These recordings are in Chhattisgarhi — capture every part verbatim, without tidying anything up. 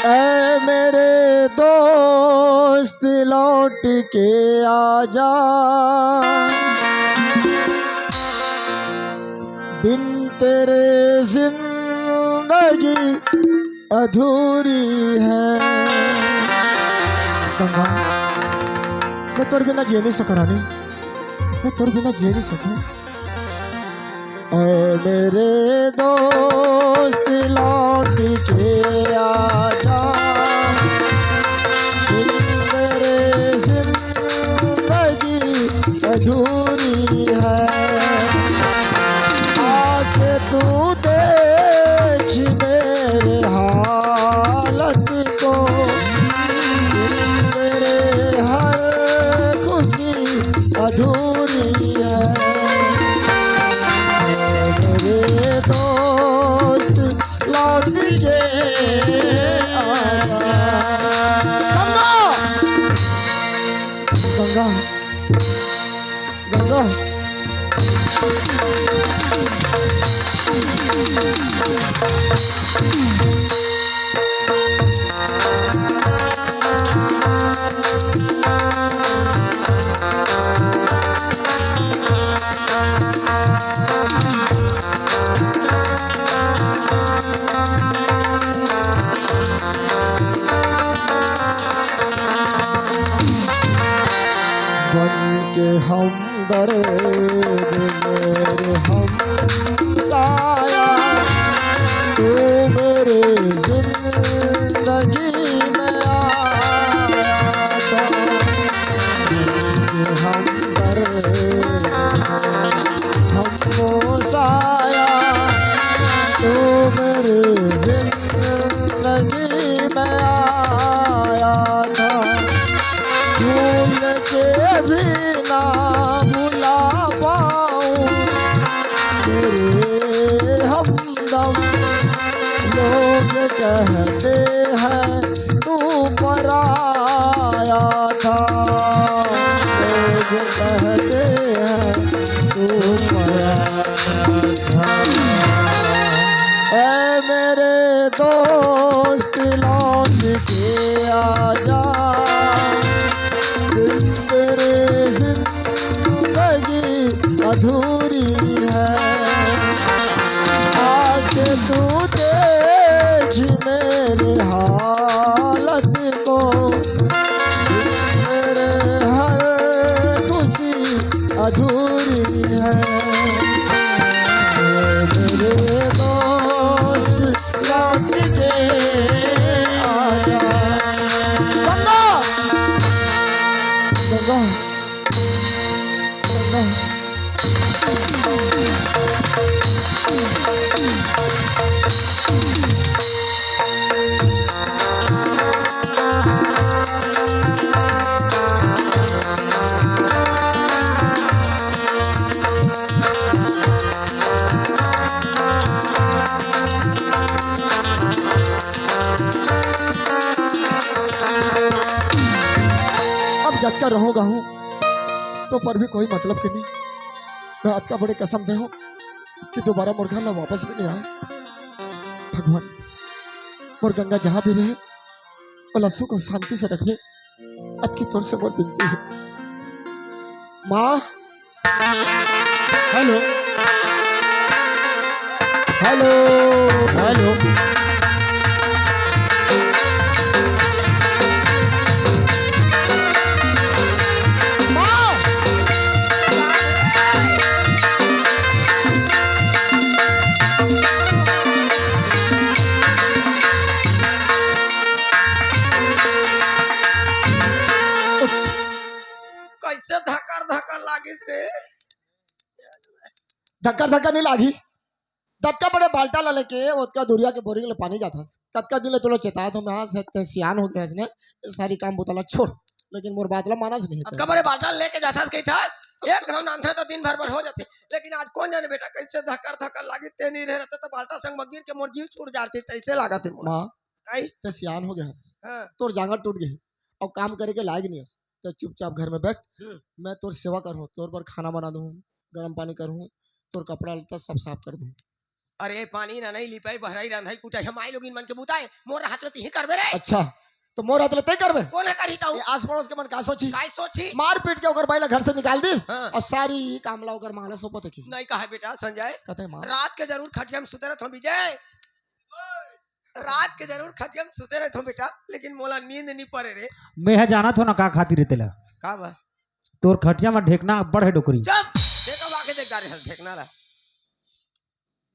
ऐ मेरे दोस्त, लौट के आजा, बिन तेरे जिंदगी अधूरी है। गंगा, मैं तोर बिना जी नहीं सकूं रानी, मैं तोर बिना जी नहीं सकूं। ऐ मेरे दोस्त, लौट के आजा, बिन तेरे जिंदगी अधूरी है। आके तू देख मेरे हालत को, बिन तेरे हर खुशी अधूरी है। मेरे दोस्त, लौट के आजा। गंगा, गंगा, गंगा। बन के हमदर्द मेरे हमसाया, तू मेरे जिंदगी में आया था। बन के हमदर्द हमसाया, तू मेरे जिंदगी में आया था। भूल के भी ना भुला पाऊं तेरे हमदम। लोग कहते हैं तू पराया था, लोग कहते हैं तू पराया था। ऐ मेरे दोस्त, लौट के आजा, बिन तेरे जिंदगी अधूरी है। आके तू देख मेरे हालत को, मेरे हर खुशी अधूरी है। मेरे दोस्त, लौट के आजा। गंगा, गंगा, गंगा। अब जतका रहूंगा हूँ तो पर भी कोई मतलब के नहीं। मैं अतका बड़े कसम दे हूँ कि दोबारा मोर घर ला वापस भी नहीं आए। भगवान, मोर गंगा जहाँ भी रहे, ओला सुख और शांति से रखे। अतकी तोर से मोर बिनती है। माँ। हेलो। हेलो। हेलो। माँ। कैसे धकर धकर लागिस रे? धकर धकर नहीं लागी। ततका बड़े बाल्टा ला लेके ओतका दूरिया के बोरिंग ले पानी जाथस। कतका दिन ले तोला चेतात हो, मैं आज ते सियान हो गया हस ने, सारी काम बुता ला छोड़, लेकिन मोर बात ला मानस नहीं। अतका बड़े बाल्टा लेके जाथस कहिथस, एक घाव नानथे तो दिन भर भर हो जाथे, लेकिन आज कोन जाने बेटा कैसे धकर धकर लागी, ते नहीं रहे रहते तो बाल्टा संग म गिर के मोर जीव छूट जाते, तैसे लागत है मोला। माँ, काई? ते सियान हो गया हस। हाँ। तोर जांगर टूट गई, अब काम करे के लायक नहीं हस। ते चुपचाप घर में बैठ, हम्म। मैं तोर सेवा करहूँ, तोर बर खाना बना दूँ, गरम पानी करहूँ, तोर कपड़ा लत्ता सब साफ कर दूँ। अरे पानी ना नहीं लिपाई, बहराई, रांधाई कुटाई, हम माई लोगिन मन के बुता हे। मोर हाथ ले तिही करबे रे। अच्छा, तो मोर हाथ ले तैं करबे? कोन ह करही तऊ? ये आस पड़ोस के मन का सोची? काय सोची? मार पीट के ओकर बाई ला घर से निकाल दिस हाँ। अउ सारी काम ला ओकर माँ ला सौंपत हे कि? नहीं कहा बेटा संजय, कथे माँ। रात के जरूर खटिया में सुते रहत हों विजय, रात के जरूर खटिया में सुते रहत हों बेटा, लेकिन मोला नींद नहीं परे रे। मैं ह जानत हों ना का खातिर हे तेला। का बा? तोर खटिया में ढेकना बड़ हे डोकरी। चुप! देखा वाके देख डारे हस ढेकना ला।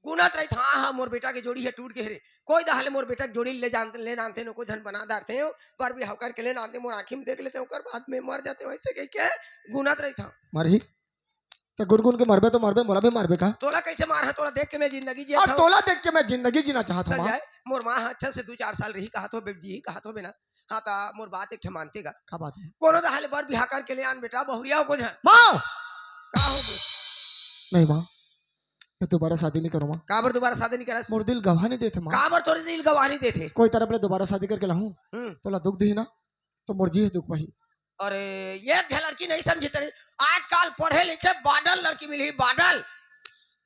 गुनत रहिथंव, हाँ, हाँ, मोर बेटा के जोड़ी ह टूट गे हे रे। कोई दहा ले मोर बेटा के जोड़ी ले जान, ले नानते, नो को झन बना डारते हो, बर बिहाव करके ले नानते, मोर आँखी में देख लेते, ओकर बाद में मर जाते, वैसे कह के गुनत रहिथंव। मरही? त गुनगुन के मरबे तो मरबे, मोला भी मारबे का? तोला कैसे मार है? तोला देख के मैं जिंदगी जियत अउ हूँ। तोला देख के मैं जिंदगी जीना चाहत हूँ, माँ। संजय, मोर माँ ह अच्छा से दू चार साल रही, कहा तो बे जी, कहा तो बे ना। हाँ, त मोर बात एक ठे मानते गा। का बात हे? कोनो दहा ले बर बिहाव करके ले आन बेटा, बहुरिया हो को झन। माँ! का हो गए? नहीं माँ, मैं दोबारा शादी नहीं करूँ माँ। काबर दोबारा शादी नहीं करस? मोर दिल गवाह नहीं देथे माँ। काबर तोर दिल गवाह नहीं देथे? कोई तरफ ले दोबारा शादी करके लाहूँ, हम्म। तोला दुख दिही ना, तो मोर जी ह दुख पाही। अरे, ये झ लड़की नहीं समझी तेरी। आजकल पढ़े लिखे बाडल लड़की मिलही, बाडल।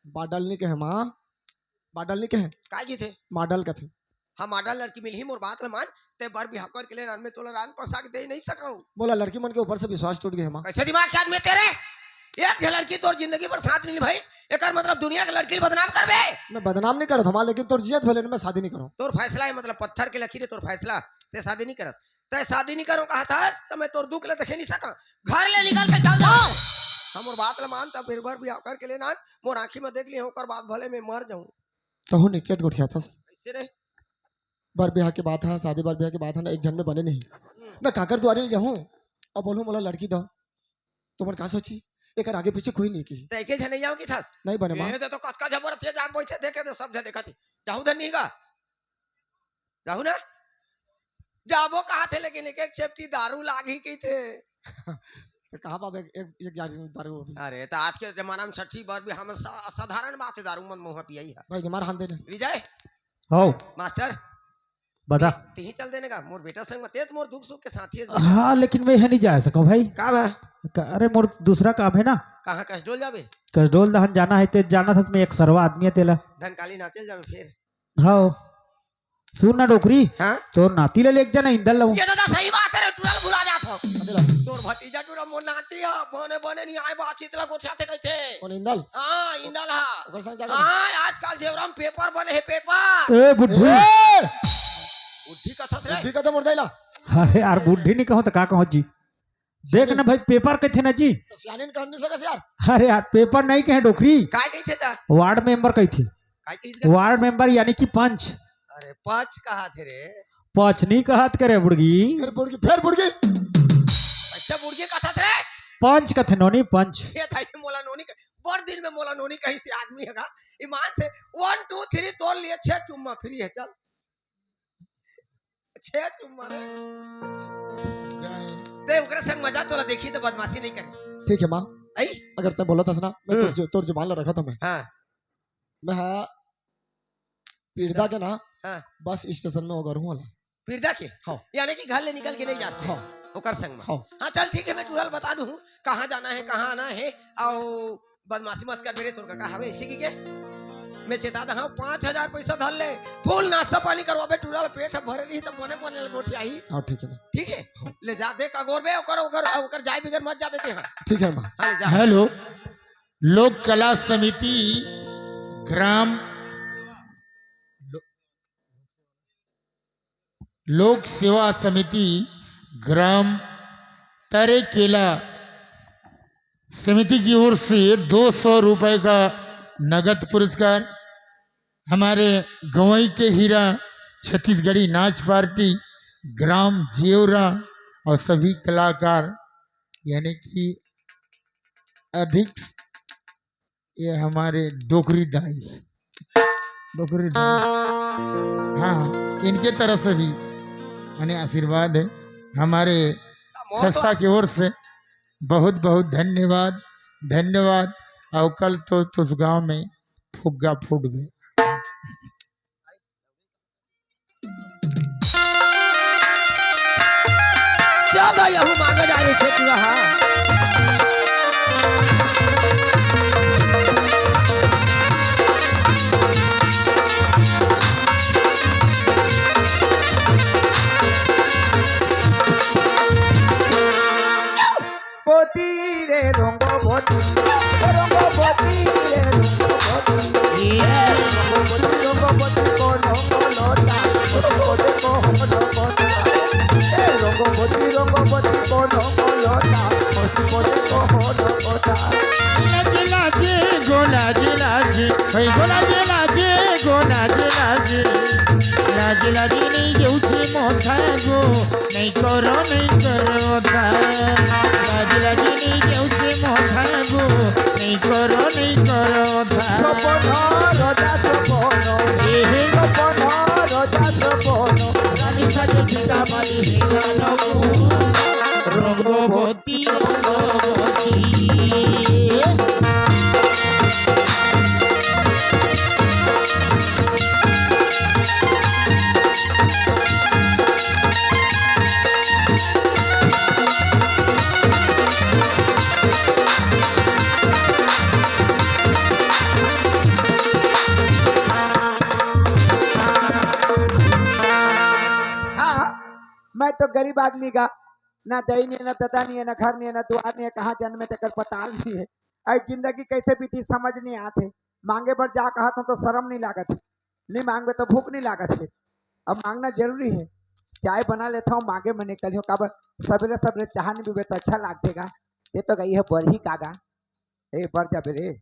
बाडल नहीं कहे माँ, बाडल नहीं कहे। का जी थे? माडल कथे। हाँ, माडल लड़की मिलही, मोर बात ल मान, ते बर बिहाव करके ले नान, मैं तोला रांध पसा के दे नहीं सकूँ। मोला लड़की मन के ऊपर से विश्वास टूट गे हे माँ। कैसे दिमाग के आदमी हे तेरे? एक झ लड़की तोर जिंदगी भर साथ नहीं निभाई, एकर मतलब दुनिया के लड़की ल बदनाम करबे? मैं बदनाम नहीं करत हूँ माँ, लेकिन तोर जियत भले मैं शादी नहीं करूँ। तोर फैसला हे, मतलब पत्थर के लकीर हे तोर फैसला, ते शादी नहीं करस। तैं शादी नहीं करो कहा था, तो मैं तोर दुख ले देखे नहीं सका। घर ले निकल के चल जा। हमर बात ल मान, तब फिर बर बिहाव करके ले नान, मोर आँखी में देख लिए, ओकर बाद भले मैं मर जाऊँ। तहू निचट गोठियाथस। कैसे रे? बर बिहाव के बात हे, शादी बर बिहाव के बात हे ना, एक झन में बने नहीं। हम्म। मैं काकर दुआरे नहीं जाहूँ, अब बोलूँ मोला लड़की दो, तो मन का सोची, एकर आगे पीछे कोई नहीं की। तो एके झन नहीं जाओ की था? नहीं बने माँ। ये तो कतका जबरदस्त हे, जा बैठे देखे तो सब झन देखा थी। जाहू धन नहीं का? जाहू ना? जाबो कहा थे, लेकिन एक एक चेपटी दारू लागी की थे। तो कहाँ बाबा एक, एक, एक जारी दारू अभी? अरे, तो आज के जमाना में छठी बार भी हम सा-, साधारण बात हे, दारू मन मुँह पियाई है। भाई, हमारा हाथ दे दे। विजय। हो। मास्टर। बता। ती-, तीही चल देने का, मोर बेटा संग मत, ते तो मोर दुख सुख के साथी है। हाँ, लेकिन मैं यह नहीं जा सकूँ भाई। का बा? का, अरे, मोर दूसरा काम है ना। कहाँ कसडोल जाबे? कसडोल दहन जाना है, ते जाना था, मैं एक सरवा आदमी है तेला। धनकाली नाचल जाबे फिर। हाँ। सुन ना डोकरी, हाँ? तोर नाती ले लेके जाना इंदल लऊ। ये दादा सही बात है रे, टूरा भुला जात हो। अबे ला। तोर भतीजा टूरा मोर नाती है, बने बने नहीं आए, बातचीत ला गोठिया थे कहते। कौन इंदल? हाँ, इंदल हा। ओकर संग जाकर हाँ, आजकल जेवरा में पेपर बने है, पेपर। ए, बुद्धू। ए! बुद्धू कथस रे। बुद्धू कथस मोर दाई ला। अरे यार, बुद्धू नहीं कहो तो का कहो जी? देख ना भाई, पेपर कथे ना जी। तो सियाने ने कर नहीं सकस यार। अरे यार, पेपर नहीं कहे डोकरी। काय कहिथे ता? वार्ड मेंबर कहिथे। काय कहिथे? वार्ड मेंबर यानी कि पंच। अरे पंच कहा थे रे? पंच नहीं कहा थे करे बुड़गी। फिर बुड़गी, फिर बुड़गी। अच्छा बुड़गी कहा थे रे? पंच कथे नोनी पंच। ये था ये मोला नोनी कह-, बड़ दिन में मोला नोनी कही से आदमी है का? ईमान से one two three तोड़ लिए, छह चुम्मा फ्री है, चल। छह चुम्मा रे। ते ओकरे संग मजा तोला देखी तो बदमाशी नहीं करे। ठीक है माँ। आई? अगर ते बोला था ना, मैं हम्म। तोर जु-, तोर जुबान ला रखा था मैं। हाँ। मैं हाँ, पीरदा के ना, हाँ। बस स्टेशन में ओगर हूँ वाला। पीरदा के? हाँ। यानी कि घर ले निकल के नहीं जाते? हाँ। ओकर संग में? हाँ। हाँ, चल ठीक है, मैं टूरा ल बता दूँ कहाँ जाना है, कहाँ आना है, और बदमाशी मत कर मेरे, तोर काका हवे इसी की के। मैं चेता दहा, पाँच हजार पैसा धर ले, फुल नाश्ता पानी करवाबे, टूरा ल पेट ह भरे रही, तब बने बने ल गोठियाही। हाँ, ठीक है। ठीक है? हाँ। ले जा, देख अगोरबे, ओकर, ओकर, ओकर जाए बिगर मत जाबे ते, हाँ। ठीक है, माँ। हाँ, ले जा। हेलो, लोक कला समिति ग्राम, लो-, लोक सेवा समिति ग्राम तरेकेला समिति की ओर से दो सौ रुपए का नगद पुरस्कार हमारे गंवई के हीरा छत्तीसगढ़ी नाच पार्टी ग्राम जेवरा और सभी कलाकार यानी कि अधिक ये हमारे डोकरी दाई, डोकरी दाई, हाँ, इनके तरफ से भी माने आशीर्वाद है हमारे संस्था की ओर से। बहुत बहुत धन्यवाद, धन्यवाद। और कल तो तुस गांव में फुग्गा फूट गए। चल भाई, यहू मांगे जा रही खेती रहा। लाज लाज नहीं केहू से मोथा गो, नहीं करो, नहीं करो था। लाज लाज नहीं केहू से मोथा गो, नहीं करो, नहीं करो था। सपन राजा सपन, ए हे। सपन राजा सपन, रानी साजे सीतामढ़ी है जानो। रंगवती रंगवती। हाँ, मैं तो गरीब आदमी का, ना दई नहीं है, ना ददा नहीं है, ना घर नहीं है, ना दुआर नहीं है, कहाँ जन्मे तेकर पताल नहीं है। अई जिंदगी कैसे बीती समझ नहीं आत हे। मांगे बर जा कहत हंव तो शरम नहीं लागत हे, नहीं मांगबे तो भूख नहीं लागत हे। अब मांगना जरूरी हे। चाय बना लेथंव, मांगे में निकलियो, काबर सबेरे सबेरे चाहा नहीं पीबे तो अच्छा लागथे गा। ये तो गई है बरही कागा। ए बर जाबे रे,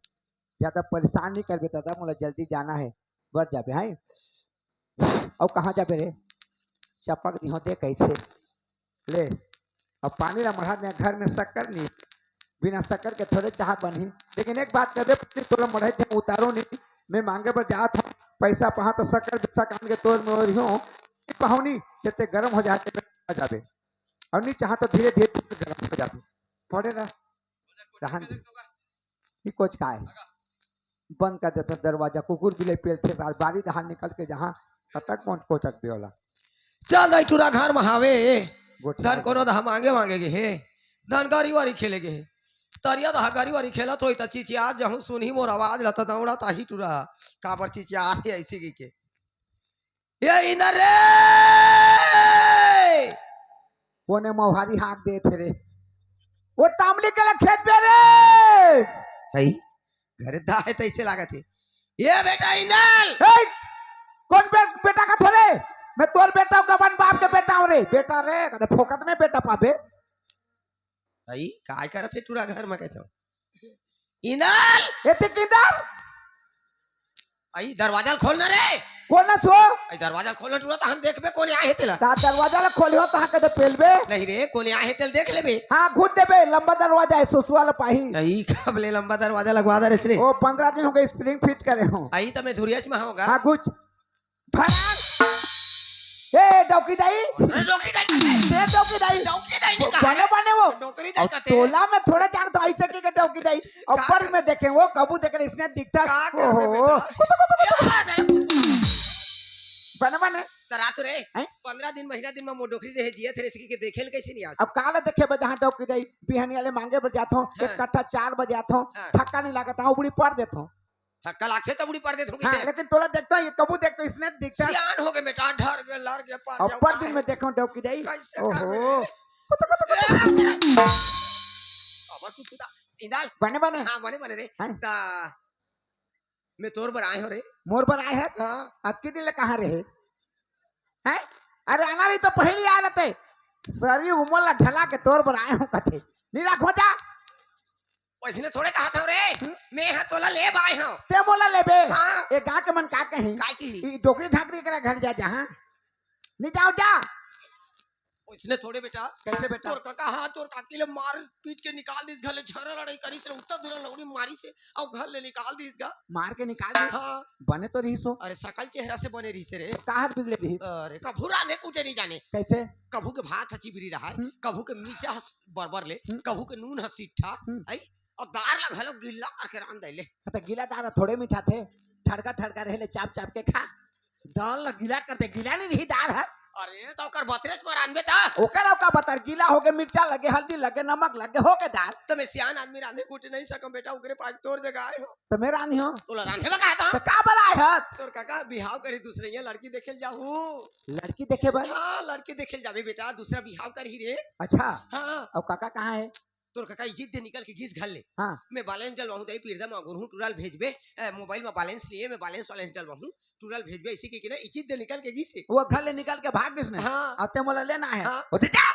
ज्यादा परेशान नहीं करबे दादा, मोला जल्दी जाना है। बर जाबे, हाँ। अउ कहाँ जाबे रे? चपक दिहो दे कैसे। ले, अब पानी ला मढ़ा दे, घर में शक्कर नहीं, बिना शक्कर के थोड़े चाहा बनही। लेकिन एक बात कर दे, पानी तोला मढ़े थे उतारो नहीं, मैं मांगे बर जात हूँ, पैसा पहा तो शक्कर बिस्सा कान के तोर में और हूँ, पहुनी, जते गरम हो जाते आ जाबे, और नहीं चाहा तो धीरे धीरे गरम हो जाबे। पड़े रह। रहन दे। ई कोच का हे? बंद कर देथंव दरवाजा, कुकुर बिलाई पेलथे साल, बारी डहार निकल के जहाँ कतक कोच कोचक दे ओला। चल दाई टूरा घर में हावे, गोठिया धन कोनो दा मांगे मांगे गे हे, धन गारी वारी खेले गे हे। तरिया दा गारी वारी खेलत होई त चिचिया जहूँ सुनही मोर आवाज ला त दौड़ा ताही टूरा, काबर चिचिया हे ऐसी की के। ये इंदर रे! कोने मौहारी हाँक देथे रे? वो तामली के ला खेत बे रे। हई, घरे दा हे तइसे लागत हे। ये बेटा इंदर! ए, कौन बे-, बेटा का थोले? मैं तोर बेटा हूँ, गबन बाप के बेटा हूँ रे। बेटा रे, कदे फोकट में बेटा पाबे। अई, काय करत हे टूरा घर में कहत हूँ? इंदर! एती किंदर? अई, दरवाजा ल खोलना रे। कौन ना सो? अई, दरवाजा ल खोलना टूरा, त हम देखबे कोन आए हे तेला। ता दरवाजा ल खोलियो, तहाँ कदे पेलबे। नहीं रे, कोन आए हे तेला देख लेबे। हाँ, घुस देबे, लंबा दरवाजा हे, सुसुआ ल पाही। अई, कब ले लंबा दरवाजा लगवा दे रे रे? ओ, पन्द्रह दिन हो गए, spring fit करे हूँ। अई, त मैं धुरियाच में होगा। हाँ, घुस। भड़ाक। ए, डौकी दाई। अरे, डौकी दाई। ए, डौकी दाई। डौकी दाई नहीं कहा बने, रे। बने वो। डौकी दाई अब कहते हैं। टोला में थोड़े जानत हंव, ऐसे के, के डौकी दाई। का ऊपर कर- में देखे, वो कभू देखे, इसने दिखता। का करबे ओहो। बेटा? कुतु, कुतु, कुतु। क्या बात है? बने, बने। त रात रे, हैं? पन्द्रह दिन, महीना दिन में मोर डोकरी देहे जियत हे, इसकी के देखे ल कैसे नहीं आ अब काला देखे बे, जहाँ डौकी दाई, बिहनिया ले मांगे बर जात हंव, हाँ। एक कट्ठा चार बजे आत हंव, हाँ। थक्का नहीं लागत, हाँ, उबड़ी पड़ देत हंव। धक्का लागथे त उड़ी पर देथों हाँ, कहिथे। लेकिन तोला देखथों, ये कभू देखथों, इसने दिखता। सियान हो गे बेटा, डर गे, लर गे, पर अब्बड़ दिन में देखों डौकी दाई। कैसे ओहो। कर रे? कुतु, कुतु, कुतु। ए, अब्बड़ कुतु दा। इंदर। बने, बने। हाँ, बने, बने रे। हाँ। ता, मैं तोर बर आए हंव रे। मोर बर आए हस? हाँ। अतकी दिन ले कहाँ रहे? हैं? अरे, आना रही तो पहली आ लेते। सरी उमर ला ढला के तोर बर आए हंव कथे। नहीं रखो जा। वैसने थोड़े कहत हंव रे, हम्म? मैं ह तोला ले आए हंव। ते मोला लेबे? हाँ। ए गांव के मन का कही? काय की? ई डोकरी ढाकरी करा घर जा, जहाँ नहीं जाओ जा। वैसने थोड़े बेटा। कैसे बेटा? तोर काका, हाँ, तोर काकी ले मार पीट के निकाल दिस घर ले, झगड़ा लड़ाई करिस ले, उत्तर धुरा लौड़ी मारिस हे, अउ घर ले निकाल दिस गा। मार के निकाल दिस? हाँ। बने तो रहिस हो। अरे सकल चेहरा से बने रहिस हे रे। काहर बिगड़े रहिस? अरे कभू रांधे कूटे नहीं जाने। कैसे? कभू के भात ह चिबरी रहा हे, हम्म। कभू के मिर्चा ह बरबर ले, हम्म। कहू के नून ह सिट्ठा, हम्म। आई, अउ दार ला घलो गिल्ला करके रांध दे ले। त गिला दार ह थोड़े मीठा थे, ठड़का ठड़का रहे ले, चाप चाप के खा। दार ला गिला कर दे, गिला नहीं रही दार ह। अरे, त ओकर बतरेस म रांधबे त? ओकर अउ का बतर, गिला हो गे, मिर्चा लगे, हल्दी लगे, नमक लगे, हो गे दार। त मैं सियान आदमी रांधे कूटे नहीं सकम बेटा, ओकरे पास तोर जगह आए हंव। त मैं रांधी हंव। तोला रांधे बर कहा था? त का बर आए हस? तोर काका बिहाव करे दूसरे यहाँ लड़की देखे ल जाहू। लड़की देखे बर? हाँ, लड़की देखे ल जाबे बेटा, दूसरा बिहाव करही रे। अच्छा। हाँ। अउ काका कहाँ हे? तोर काका इज्जत दे निकल के गिस घर ले। हाँ। मैं balance डलवाहूँ, दाई पीरदा मांगुर हूँ, टूरा ल भेजबे, ए, mobile में balance नहीं हे, मैं balance वालेंस डलवाहूँ, टूरा ल भेजबे, इसी के, के ना इज्जत दे निकल के गिस हे। वो घर ले निकल के भाग गिस ने? हाँ। अब ते मोला लेना हे। हाँ। ओ, जा।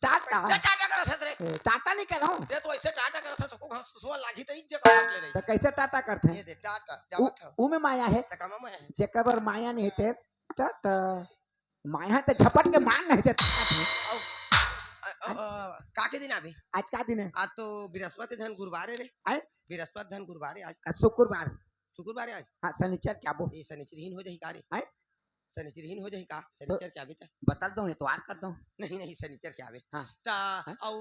टाटा। ये टाटा करत हस रे। ए, टाटा नहीं करहूं। ये तो ऐसे टाटा करत हस, सबको घास सुसवा लागी त इज्जत कर ले रही। त कैसे टाटा करथे? ये दे टाटा, उ, जावत हस। उ में माया हे। त कमा में हे। जेकर बर माया नहीं हे ते टाटा। माया त झपट के मार नहीं से टाटा थे। अउ, अ, अ, अ, का के दिन आबे? आज का दिन हे? आज तो बृहस्पति धन गुरुवार हे रे। आय? बृहस्पति धन गुरुवार हे आज। आज शुक्रवार। शुक्रवार हे आज। हाँ, शनिचर के आबो। ए, शनिचर हीन हो जाही का रे? आय? शनिचर हीन हो जाही का? तो शनिचर के आबे त। बता दो, ये तो आर कर दो। नहीं, नहीं, शनिचर के आबे। हाँ। त, हाँ? अउ,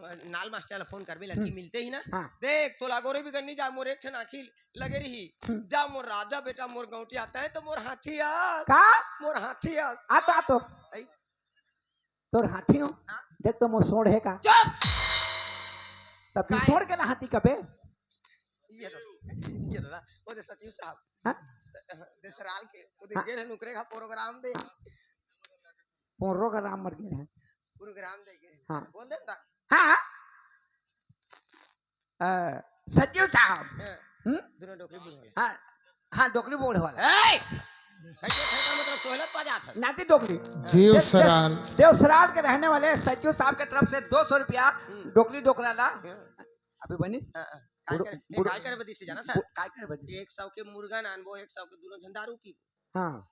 अ, नाल मास्टर ला फोन करबे, लड़की हम्म। मिलते ही ना। हाँ। देख, तोला गोरे भी गन्नी जा, मोर एक ठन आँखी लगे रही। हम्म। जा मोर राजा बेटा, मोर गौंटिया, तैं तो मोर हाथी आस। का? मोर हाथी आस। आ तो, आ तो। आई। तोर हाथी हो? हाँ। देख तो मोर सोंड़ हे का? चुप! तब भी काहे? सोंड़ के ना हाथी कबे? ये तो, ये तो ना, वो दे सचिव साहब। हाँ? दे सराल के, वो दे हाँ। गेल हे नुकरे का प्रोग्राम दे। प्रोग्राम मर गेल हे। प्रोग्राम दे गेल हे। हाँ। बोल दे ना। हाँ। अ, सचिव साहब। हाँ। हम्म? दोनों डोकरी बोल वाला। हाँ, हाँ, डोकरी बोल वाला। ए! कैसे ठेका मतलब सोहलत पा जात है? नाती डोकरी। हाँ। देव देव-, सराल। देव सराल के रहने वाले सचिव साहब के तरफ से दो सौ रुपया हम्म। डोकरी डोकरा ला। हाँ। अभी बनिस? हाँ, हाँ। काय बुढ़ो-, करे, बुढ़ो-, काय करे बदी से जाना था? बु-, काय करे बदी से? एक सौ के मुर्गा नानबो, एक सौ के दोनों झन दारू पीबो। हाँ।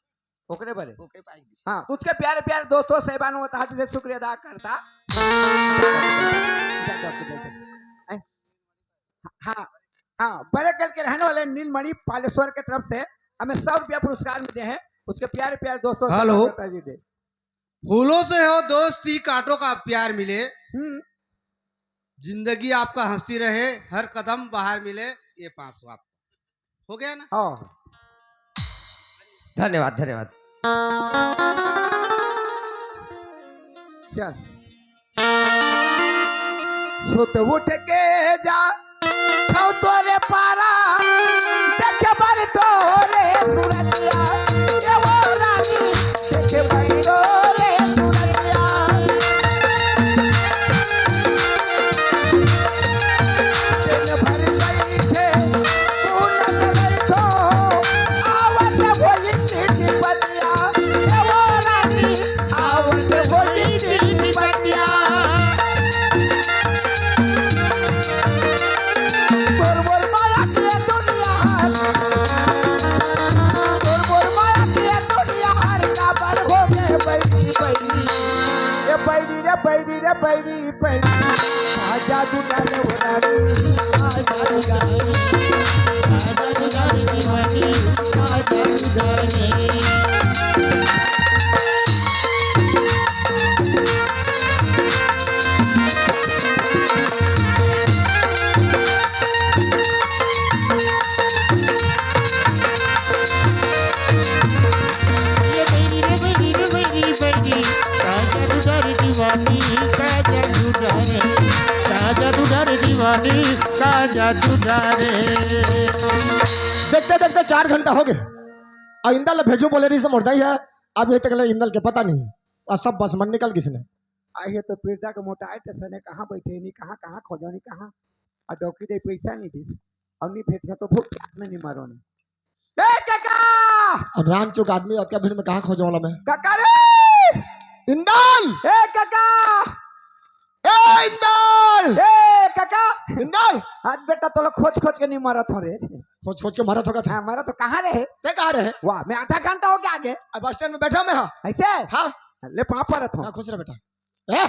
ओकरे बरे। ओकरे पाई दिस। हाँ, उसके प्यारे प्यारे दोस्तों, साहिबान, वो तहा तुझे शुक्रिया अदा करता। हाँ, हाँ, बड़े कल के रहने वाले नीलमणि पालेश्वर के तरफ से हमें सौ रुपया पुरस्कार मिले हैं, उसके प्यारे प्यारे दोस्तों से हेलो। बता दीजिए। फूलों से हो दोस्ती, कांटों का प्यार मिले। हम्म। जिंदगी आपका हंसती रहे, हर कदम बाहर मिले, ये पाँच सौ आपको। हो गया ना? हाँ। धन्यवाद, धन्यवाद। चल। सुत उठ के जा, खाओ तोरे पारा, देखे बार तोरे सूरतिया, ये वो रानी, देखे बार तोरे सूरतिया। दिन भर बैठे, तू न बैठो, आवत बोली मीठी बतिया, ये वो रानी, आवत बोली मीठी बतिया। तोर मोर माया के दुनिया, तोर मोर माया के दुनिया, हर काबर हो गे बैरी, बैरी। ए बैरी रे, बैरी रे, बैरी, बैरी। आ जादू डाले वो रानी, आ जादू डाले। आ जादू डाले दीवानी, आ जादू डाले। ये बैरी रे बैरी रे बैरी बैरी, का जादू डारे दीवानी, का जादू डारे, का जादू डारे दीवानी, का जादू डारे। देखते देखते चार घंटा हो गे। आ इंदल भेजो बोले रही से मोर दाई हे, अब ये तक ले इंदल के पता नहीं। आ सब बस मन निकल किसने। आ ये तो पीरदा के मोटाए टेंशन हे, कहाँ बैठे नहीं, कहाँ, कहाँ खोजो नहीं, कहाँ। आ डौकी दे पैसा नहीं दी, और नहीं भेज तो भूख में नहीं मरो नहीं। ए काका! अब राम चुक आदमी अतका भीड़ में कहाँ खोजो वाला मैं? काका रे! इंदल! ए काका! ए इंदल! ए काका! इंदल! आज बेटा तोला खोज खोज के नहीं मारत हो रे। खोज खोज के मारत होगा था। हाँ, मारत हो, कहाँ रहे? ते कहाँ रहे? वाह, मैं आधा घंटा हो गया आगे। अब बस स्टैंड में बैठा मैं, हाँ। ऐसे? हाँ। ले पाँव परत हो। हाँ, खुश रह बेटा। हैं?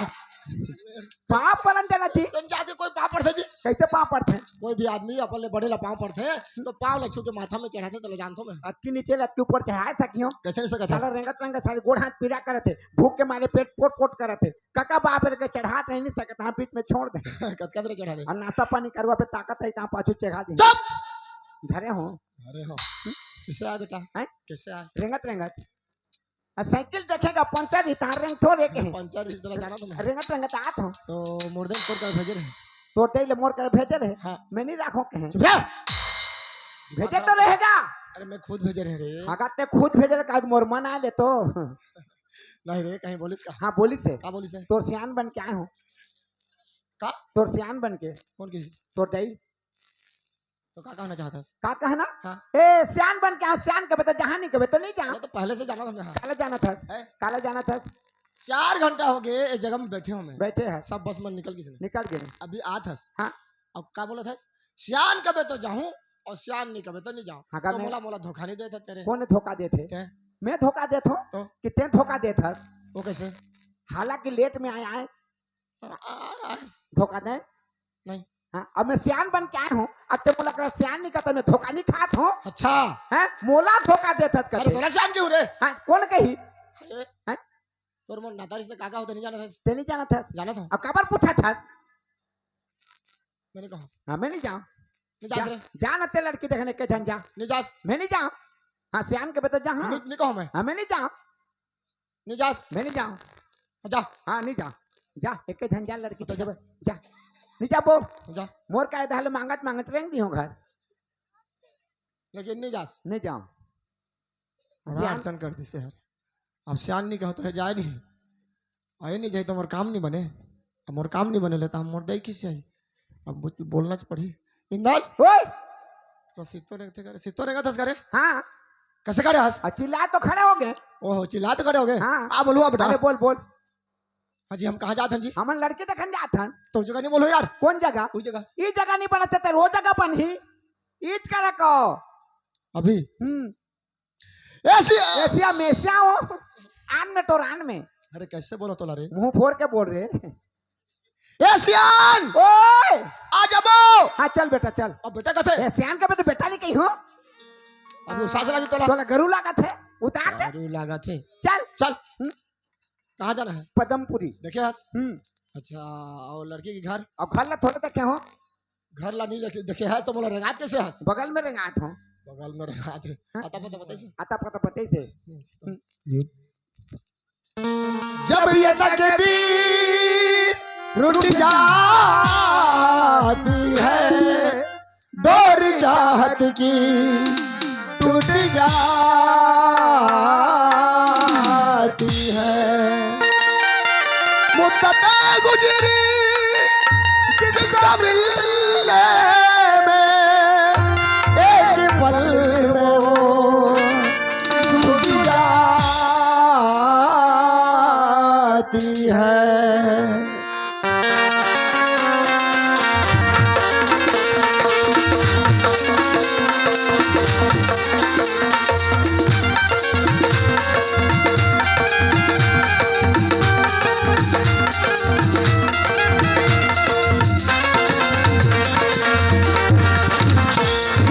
पाँव परन जाना जी। समझा दे, कोई पाँव पड़थे जी। कैसे पाँव पड़थे? कोई भी आदमी अपन ले बड़े ला पाँव पड़थे, तो पाँव ला छू के माथा में चढ़ाथे, तो ले जानथो मैं। अतकी नीचे ले अतकी ऊपर चढ़ाए सकियो। कैसे नहीं सकत साला हस? रेंगत रेंगत साले गोड़ हाथ पीड़ा करत हे, भूख के मारे पेट पोट पोट करत हे। काका बाप रे के चढ़ात नहीं सकत, हाँ बीच में छोड़ दे। कतका देर चढ़ावे? और नाश्ता पानी करवा पे ताकत है, तहाँ पाछू चढ़ा दे। चुप! धरे हो। अरे हो। कैसे आए बेटा? हैं? कैसे आए? रेंगत रेंगत। आ साइकिल देखेगा, पंचर ही तार रेंग थोड़े के है। पंचर इस तरह जाना तो नहीं। रेंगत रेंगत आत हो। तो मोर दे तोर कर भेजे रहे। तोर दे ले मोर कर भेजे रहे। हाँ। मैं नहीं राखो के है। चुप रह। भेजे तो रहेगा। अरे मैं खुद भेजे रहे रे। अगर ते खुद भेजे रहे, आज मोर मन आ ले तो। नहीं रे, कहीं बोलिस का? हाँ, बोलिस है। का बोलिस है? तोर सियान बन के आए हो। का? तोर सियान बन के। कौन किस? तोर दई। तो का कहना चाहत हस? का कहना? हाँ। ए, सियान बन के आ, सियान कबे तो जहाँ नहीं कबे तो नहीं जा। अरे तो पहले से जाना था मैं, हाँ। काला जाना था। हैं? काला जाना था। चार घंटा हो गए, ए जगह में बैठे हो मैं। बैठे हैं। सब बस मन निकल गिस। निकल गए। अभी आत हस। हाँ। अब का बोलत हस? सियान कबे तो जाहूं अउ सियान नहीं कबे तो नहीं जाहूं। हाँ, तो कबे? मोला, मोला धोखा नहीं देत हस तेरे। कोन धोखा देत हे? तैं। मैं धोखा देत हों? तो? कि तैं धोखा देत हस? वो कैसे? हालांकि लेट में आया है। आ, आ, आ, धोखा दे? नहीं। हाँ, अब मैं सियान बन के आया हूँ, अब तैं मोला करा सियान नहीं कहत हस, मैं धोखा नहीं खात हों। अच्छा। हैं? मोला धोखा देत हस अरे, कथे। तोला सियान कहूं रे? हाँ, कोन कही? अरे, हैं? तोर मोर नाता रिश्ता का का होथे, नहीं जानत हस? तैं नहीं जानत हस? जानत हों। अब काबर पूछत हस? मैं नहीं कहूं। हाँ, मैं नहीं जाऊं। नहीं जास जा, रे। जा ना तैं लड़की देखने के झन जा। नहीं जास। मैं नहीं जाऊं। हाँ, सियान कबे तो जा, हाँ। नहीं, नहीं कहूं मैं। हाँ, मैं नहीं जाऊं। नहीं जास। मैं नहीं जाऊं। जा। हाँ, नहीं जाऊं। जा, एक के झन जा लड़की तो जा। देखबे। जा। नहीं जाबो। जा। मोर का एदे हाल मांगत मांगत रेंग दिहूं घर। लेकिन नहीं जास। नहीं जाऊं। बड़ा सियान अड़चन कर दिस हे यार। अब सियान नहीं कहूं तो हे जाय नहीं। आए नहीं जाए तो मोर काम नहीं बने। अब मोर काम नहीं बने ले त हम मोर दाई किसे आई? अब बोलना च पड़ही। इंदल! ओए! तो सित्तो रेंगथे करे, सित्तो रेंगत हस करे? हाँ। कैसे खड़े हस? आ, चिल्ला तो खड़े हो गए। ओहो, चिल्ला तो खड़े हो गए। हाँ। आ बोलूं बेटा। अरे बोल, बोल। हाँ जी, हम कहाँ जात हन जी? हमन लड़की देखन जात हन। तो जगह नहीं बोलो यार। कोन जगह? उस जगह। ई जगह नहीं बनत हे, वो जगह बनही। ईज करे को। अभी? हम्म। एशिया। एशिया में, एशिया हो। आन में, टोरान में। अरे कैसे बोलो तोला रे? मुंह फोर के बोल रे। ए सियान! ओए! आ जाबो। हाँ, चल बेटा, चल। अब बेटा कथे? ए सियान कबे तो बेटा नहीं कही हो। अब वो सास लागी तोला। तोला गरु लागत हे, उतार दे। गरु लागत हे। चल। चल। हम्म। कहाँ जाना है? पदमपुरी। देखे हस? हम्म। अच्छा, अउ लड़की के घर? अब घर ला थोड़े देखे हो। घर ला नहीं देखे, देखे हस तो मोला रेंगात कैसे हस? बगल में रेंगात हो। बगल में रेंगात हे। हाँ? अता पता बताइस? अता पता बताइस? हम्म। जब ये तकदीर रूठ जाती है, डोर चाहत की टूट जाती है। मुद्दतें गुजरी जिसका मिलने में, एक पल में वो छूट जाती है।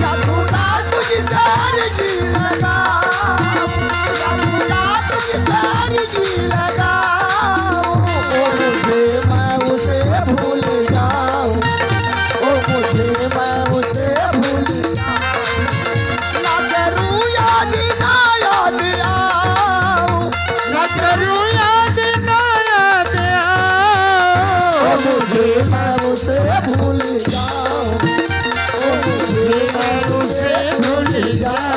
या खुदा तुझसे अर्जी लगाओ, या खुदा तुझसे अर्जी लगाओ, ओ मुझे मैं उसे भूल जाऊं, ओ मुझे मैं उसे भूल जाऊं। ना करूं याद, ना याद आऊं, ना करूं याद, ना याद आऊं। ओ मुझे मैं उसे भूल जाऊं, ओ मुझे मैं उसे भूल जाऊं।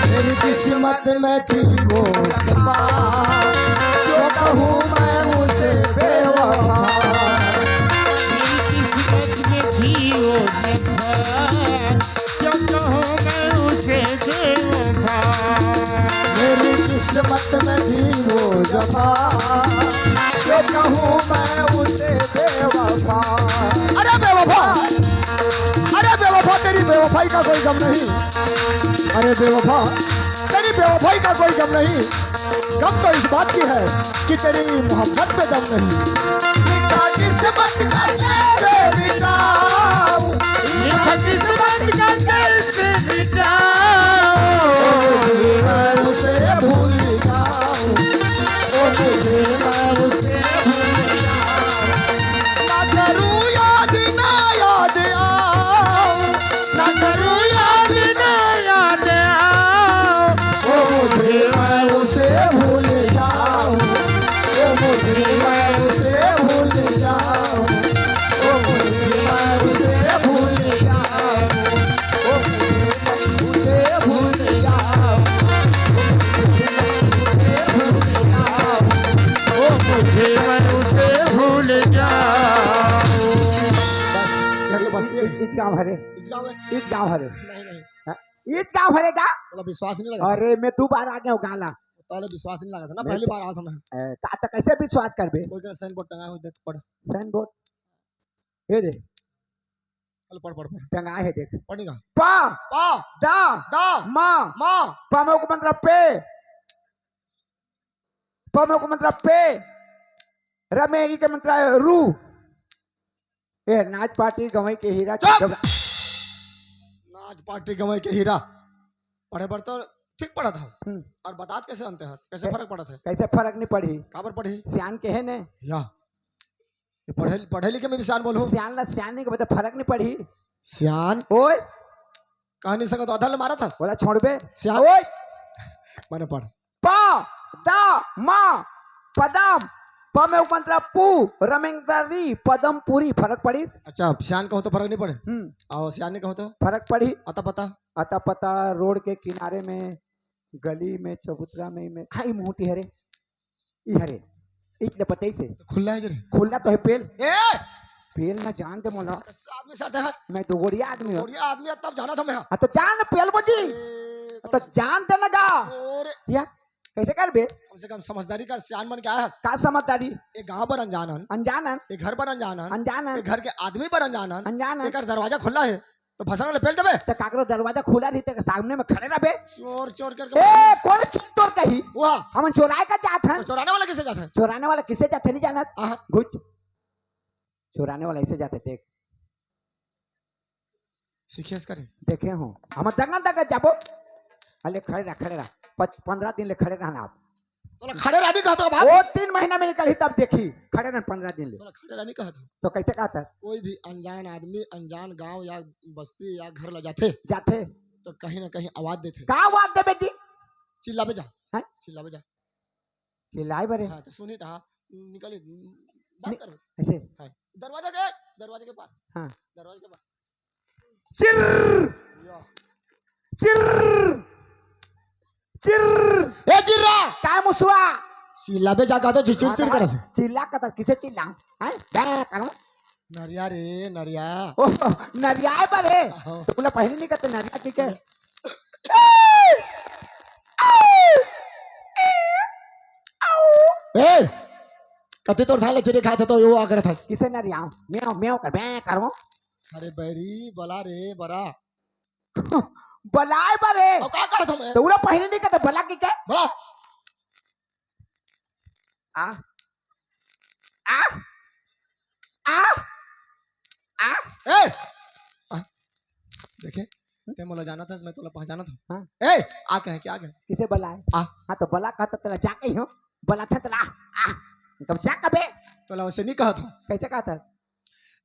मेरी किस्मत में थी वो वफा, क्यों कहूँ मैं उसे बेवफा। मेरी किस्मत में थी वो वफा, क्यों कहूँ मैं उसे बेवफा। मेरी किस्मत में थी वो वफा, क्यों कहूँ मैं उसे बेवफा। अरे बेवफा, अरे बेवफा, तेरी बेवफाई का कोई गम नहीं। अरे बेवफा, तेरी बेवफाई का कोई गम नहीं। गम तो इस बात की है कि तेरी मोहब्बत पे दम नहीं। लिखा किस्मत का कैसे मिटाऊं, लिखा किस्मत का कैसे मिटाऊं। ओ मुझे मैं उसे भूल जाऊं, ओ मुझे मैं उसे भूल जाऊं। ना करूं याद, ना याद आऊं, ना करूं याद, ना याद आऊं। ओ मुझे मैं उसे गांव हरे। इस गांव में? इस गांव हरे। नहीं, नहीं। हाँ? इस गांव हरे का? बोला, विश्वास नहीं लगा। अरे, मैं दो बार आ गया हूँ गाला। पहले विश्वास नहीं लगा था ना, मैं पहली तो बार आया था मैं। ए, ता, ता कैसे विश्वास करबे? कोई का साइन बोर्ड टंगा है, देख, पढ़। Sign board? ये दे। चल, पढ़, पढ़, पढ़। टंगा है, देख। पढ़ नहीं का? पा। पा। दा। दा। मा। मा। पा में उक मतलब पे। प में उक मतलब पे। र में ई के मतलब रू। ए, नाच पार्टी गंवई के हीरा। चुप! नाच पार्टी गंवई के हीरा। पढ़े बर तो ठीक पढ़त हस। हम्म। और बतात कैसे अंते हस? कैसे ए, फरक पड़त हे? कैसे फरक नहीं पड़ही? काबर पड़ही? सियान के है ने? या। ये पढ़े, पढ़े लिखे में भी सियान बोलहूँ। सियान ला सियान नहीं के बता, फरक नहीं पड़ही। सियान? ओए। कह नहीं सकत, आधा ले मारत हस। बोला छोड़बे। सियान? ओए। मने पढ़। प, द, म, पदम, प में उक मतलब पू, र में उक मतलब री, पदम पूरी, फरक पड़िस? अच्छा, सियान कहूँ तो फरक नहीं पड़े? हम्म। और सियान नहीं कहूँ तो? फरक पड़ही। अता पता? अता पता, रोड के किनारे में, गली में, चबूतरा में, में, हाँ, ई मुहूटी हरे, ई हरे, ई ले पतई से। तो खुल्ला है जरे। खुल्ला तो है पेल। ए! पेल ना जान दे मोला। आदमी सट है। मैं तो गोड़िया आदमी हूँ। गोड़िया आदमी है, तब जाना था मैं। हाँ, तो जान पेल बजी। ए, तो तो जान दे लगा। और या, कैसे करबे? कम से कम समझदारी कर, सियान मन के आया हस। का समझदारी? ए गांव पर अनजान हन। अनजान हन। ए घर पर अनजान हन। अनजान हन। ए घर के आदमी पर अनजान हन। अनजान हन। एकर दरवाजा खुला है, तो भसंग ले पेल देबे। तो काकरो दरवाजा खुला रही, ते सामने में खड़े रहबे। चोर, चोर करके ए, कौन चोर, चोर कही? वाह। हमन चोराए का जात हन। और चोराने वाला किसे जात है? चोराने वाला किसे जात है, नहीं जानत? हाँ। घुच। चोराने वाला ऐसे जाते, देख। सीखियस करे। देखे हो, हम दंगल दंगल जाबो। अले खड़े रह, खड़े रह। पच-, पंद्रह दिन ले खड़े रहना आप। तोला खड़े रहनी कहत हो बाप। वो तीन महीना में निकलही तब देखी, खड़े रहन पंद्रह दिन ले। तोला खड़े रहनी कहत हो। तो कैसे कहत है? कोई भी अनजान आदमी, अनजान गांव या बस्ती या घर ला जाथे, जाथे। तो कहीं ना कहीं आवाज देथे। का आवाज देबे जी? चिल्लाबे जा। हैं? चिल्लाबे जा। चिल्लाए बरे। हाँ, तो सुनी तो, हाँ, निकली, बात नि-, कर। ऐसे? हाँ, दरवाजा के, दरवाजे के पास। हाँ। दरवाजे के पास। चिर्र! या। चिर्र! चिर्र! ए चिर्रा! काय मुसवा? चिल्लाबे जा का तो चिचिर चिर करत है। चिल्ला का तो किसे चिल्ला? हैं? बे करो। नरिया रे, नरिया। ओ, नरिया बरे। हाँ। तो बोला पहले नहीं कहते नरिया की के। ए! कते तोर धान ल चिरे खात तो यो आ करत हस। किसे नरिया? म्याव, म्याव कर, बे करो। अरे बैरी, बला रे, बरा। बलाए बरे। अब का करत हूँ मैं? तो उला पहले नहीं कहते बला की के? बला। आ। आ। आ। आ। ए! आ। देखे? ते मोला जानत हस, मैं तोला पहचानत हूँ। हाँ। ए! आ कहे, क्या कहे? किसे बलाए? आ। हाँ, तो बला कहता तेला जा कही हो। बला था तेला, आ। तब जा कबे? तोला वैसे नहीं कहत हूँ। कैसे कहता?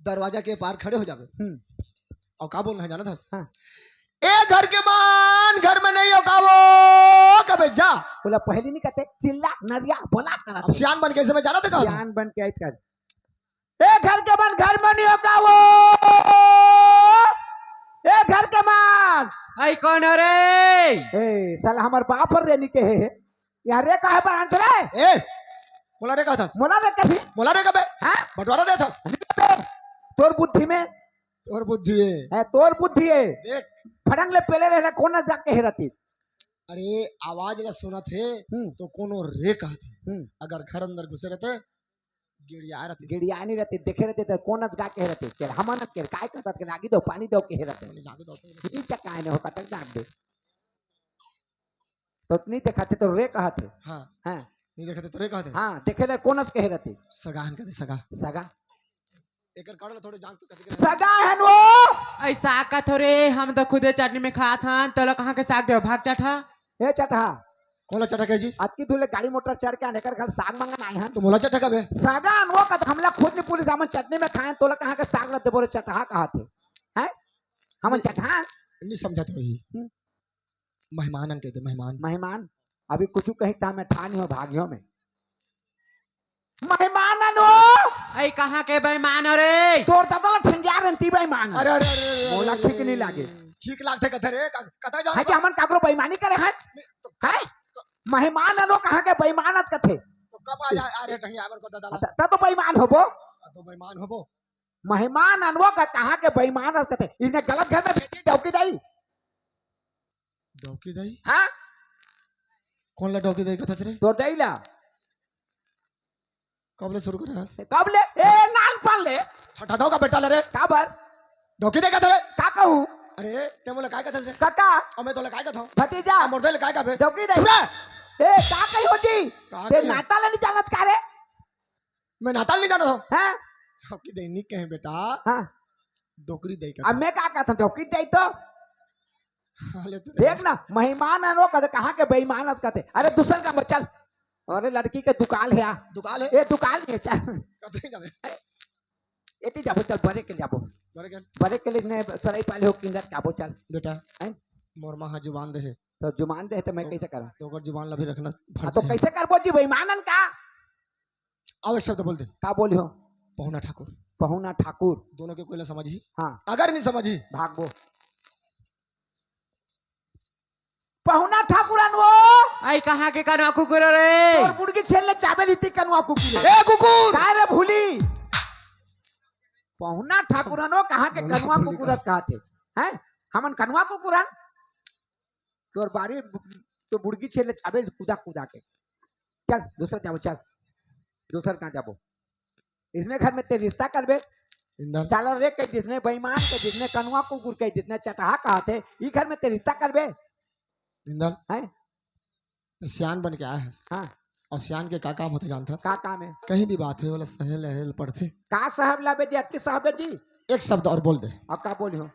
दरवाजा के पार खड़े हो जाबे। हम्म। अउ का बोलना है जानत हस? हाँ। ए घर के मन, घर में नहीं हो का वो, कबे जा। बोला पहली नहीं कहते, चिल्ला, नरिया, बोला करत अब है। सियान बन के ऐसे में जानत है का? सियान बन के आइत कर। ए घर के मन, घर में नहीं हो का वो, ए घर के मन। आई कौन हो रे? ए, साला हमर बाप रे नी कहे हे। यार रे काहे पर आंत रे? ए, कोला रे कहत हस? मोला रे कही। मोला रे कबे? हाँ? बंटवारा देत हस? तोर बुद्धि में। तोर बुद्धि है। है, तोर बुद्धि है। देख। फड़ंग ले पेले रहला, कोन जाके हेरती? अरे, आवाज ला सुनत हे, हम्म। तो कोनो रे कहत हे। हम्म। अगर घर अंदर घुसे रहते, गिड़िया रहती। गिड़िया नहीं रहती, देखे रहते तो कोन जाके हेरती? के हमन के काय कहत के लागी दो, पानी दो के हेरते। पानी जाके दो। ठीक है, काय नहीं हो, कतक जान दे। तो नहीं देखाते तो रे कहत हे। हाँ। हाँ। नहीं देखाते तो रे कहत हे। हाँ, देखे ले कोन अस कहे रहती? सगा हन कहते, सगा। सगा? एकर कारण थोड़े जान तू कहते के सगा हन वो। ऐसा का थोड़े, हम तो खुदे चटनी में खात हन, तोला कहाँ के साग देव, भाग चटहा। ए चटहा। कोला चटहा कहे जी? अतकी दूर ले गाड़ी मोटर चढ़ के आने कर घर साग मांगन आए हन। तो मोला चटहा कबे? सगा हन वो कहत, हमला खुद नहीं पुलिस, हमन चटनी में खाए, तोला कहाँ के साग ला देबो रे चटहा कहत हे। हैं? हमन नहीं, चटहा? नहीं समझत वही। हम्म। मेहमान अन कहते, मेहमान। मेहमान, अभी कुछ कहीं था मैं ठान हो भागियों में। मेहमान अन हो। ऐ कहाँ के बेईमान हो रे? तोर दादा ला ठंडिया रंती बेईमान। अरे, अरे, अरे, अरे, मोला अरे, ठीक नहीं लागे। ठीक लागथे कथे रे, क-, कतक जाओ है कि हमन काकरो बेईमानी करे हैं? नहीं, तो हैं? मेहमान अन हो कहाँ के बेईमान अस कथे? तो कब आ जा, आ रे ठंडिया बर को दादा ला? त-, त तो बेईमान होबो। हाँ, तो बेईमान होबो। मेहमान अनवो का कहाँ के बेईमान हस कथे। इसने गलत घर में भेजी डौकी दाई। डौकी दाई? हाँ? कौन ला डौकी दाई कथस रे? तोर दाई ला। कब ले शुरू करे हस? कब ले? ए, नानपन ले। ठठा दो का बेटा ले रे। काबर? डौकी दाई कथे रे। का कहूँ? अरे, ते मोला काय कथस रे? काका। अउ मैं तोला काय कथौं? भतीजा। अउ मोर दाई ले काय कबे? डौकी दाई। चुप रह। ए, का कही होती? का ते कही? नाता ले नहीं जानत का रे? मैं नाता ले नहीं जानत हौं। हैं? डौकी दाई नहीं कहे बेटा। हाँ। डोकरी दाई अब कथे। मैं का कहत हौं, डोकरी दाई तो। हाँ, ले तो देख ना, मेहमान आनो कथे, कहाँ के बेईमान हस कथे। अरे दूसर का चल। अरे लड़की के दुकान हे आ। दुकान हे? ए दुकान हे, चल। कथे जाबे? एती जाबो, चल, बरे के जाबो। बरे के? बरे के लिए ने सराई पाले हो किंदर जाबो, चल। बेटा, हैं? मोर माँ हा जुबान दे हे। तो जुबान दे हे तो मैं तो कैसे करूँ? तो ओकर जुबान ला भी रखना हाँ, फर्ज तो हे। कैसे करबो जी बेईमानन का? आओ, एक शब्द बोल दे। का बोली हो? पहुना ठाकुर। पहुना ठाकुर। दोनों के कोई ला समझही? हाँ। अगर नहीं समझही? भागबो। पहुना ठाकुरन वो। आई कहाँ के कनवा कुकुर रे? तोर बुड़गी छेल ले चाबे रीति कनवा कुकुर। ए कुकुर! काय रे भूली? पहुना ठाकुरन वो कहाँ के पहुना कनवा कुकुर कुकुरत का? कहते? हैं? हमन कनवा कुकुरन? तोर बारी तो बुड़गी छेल ले अबे कूदा कूदा के। चल, दूसर जाबो, चल। दूसर कहाँ जाबो? इसने घर में ते रिश्ता करबे? इंदल। साला रे कह दिसने, बेईमान कह दिसने, कनुआ कुकुर कह दिसने, चटहा कहा थे, ई घर में ते रिश्ता करबे? इंदल। हैं? तो सियान बन के आए हस। हाँ। और सियान के का काम होथे जानथस? का काम हे? कहीं भी बात हे, बोला सहेल अहेल पड़थे। का सहब लाबे जी, अतकी सहबे जी? एक शब्द और बोल दे। अब का बोली हो?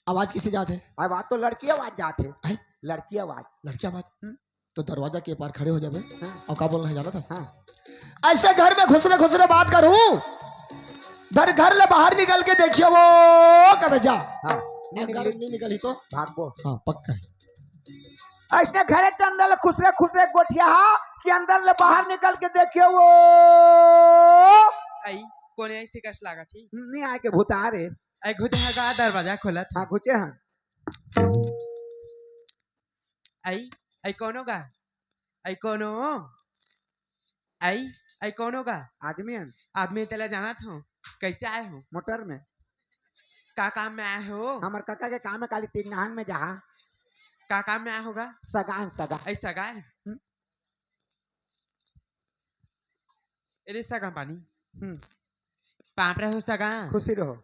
आवाज किसे जात हे? आवाज तो लड़की आवाज जात हे। हैं? लड़की आवाज। लड़की आवाज? हम्म। तो दरवाजा के पार खड़े हो जाबे। हाँ। और का बोलना हे जानथस? हाँ। ऐसे घर में घुसरे घुसरे बात करूं, घर, घर ले बाहर निकल के देखियो वो कबे जा। हाँ। अगर नहीं निकली तो? भागबो। हाँ, पक्का हे। ऐसने घरे के अंदर ले खुसरे खुसरे गोठिया हा कि अंदर ले बाहर निकल के देखियो वो। आई, कोने ऐसे कस लागत ही? नहीं आए के भूता रे। आई, घुटे हा गा दरवाजा खोलत हे। हाँ, घुचे हाँ। आई, आई कोनो गा? आई कोनो? आई, आई कोनो गा? आदमी हन। आदमी तेला जानत हो? कैसे आए हो? मोटर में। का काम में आए हो? हमर काका के काम हे काली तीन नहान में जहा। का काम में आए होगा? सगा हन, सगा। आई सगा हे? हम्म। एरे सगा पानी। हम्म। पाप रहो सगा। खुशी रहो।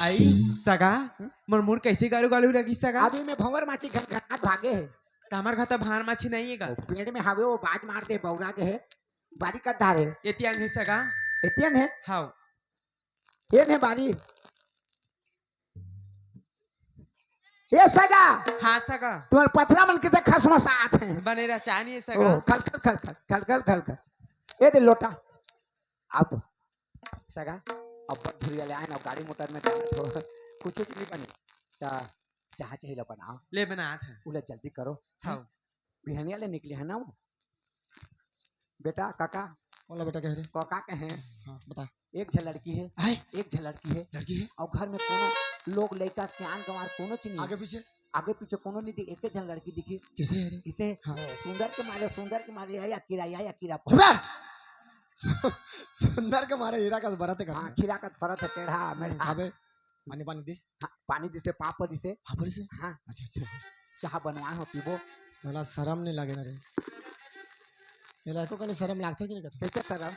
आई सगा। हम्म। मोर मुड़ कैसे गारू गालू लगी सगा? अभी मैं भंवर माची घन घनात भागे हे। कामर घर तो भार माछी नहीं हे गा। वो पेड़ में हावे, वो बाज मार दे, बौरा के हे। बारी कत धारे। एतियन हे सगा। एतियन हे? हाव। ये ने बारी। ये सगा। हाँ सगा। तुम्हारे पथरा मन किसे खसमसात हे। बने रह चानी सगा। ओ, खल, खल, खल, खल, खल, खल, खल, खल। ये दे लोटा। आओ तो। सगा, अब बड़ धुरिया ले आए ना, गाड़ी मोटर में जाना तो कुछ नहीं बनी। ता चाह चाहिए ला बनाओ। ले बनात हे। उला जल्दी करो। हाँ। बिहनिया ले निकले हे ना वो। बेटा, काका। बोला बेटा कह रहे। काका कहे। हाँ, बता। एक झन लड़की हे। आए? एक झन लड़की हे। लड़की हे? और घर में कोनो लोग, लइका, सियान, गंवार कोनो चीज नहीं। आगे पीछे? आगे पीछे कोनो नहीं दिखे, एक झन लड़की दिखी। किसे हे रे? किसे? हाँ। ए, सुंदर के मारे, सुंदर के मारे, या, या कीरा, या, या कीरा। चुप रह! सु-, सुंदर के मारे हीरा कस बरत हे का? हाँ, हीरा कस बरत हे, टेढ़ा, मेढ़ा। अबे, पानी, पानी दिस? हाँ, पानी दिसे, पापड़ दिसे। पापड़ दिसे? हाँ। अच्छा, अच्छा। चाह बनवाए हो, पीबो। तोला शरम नहीं लागे ना रे? एला एको कनी शरम लागथे कि नहीं कथे? कैसे शरम?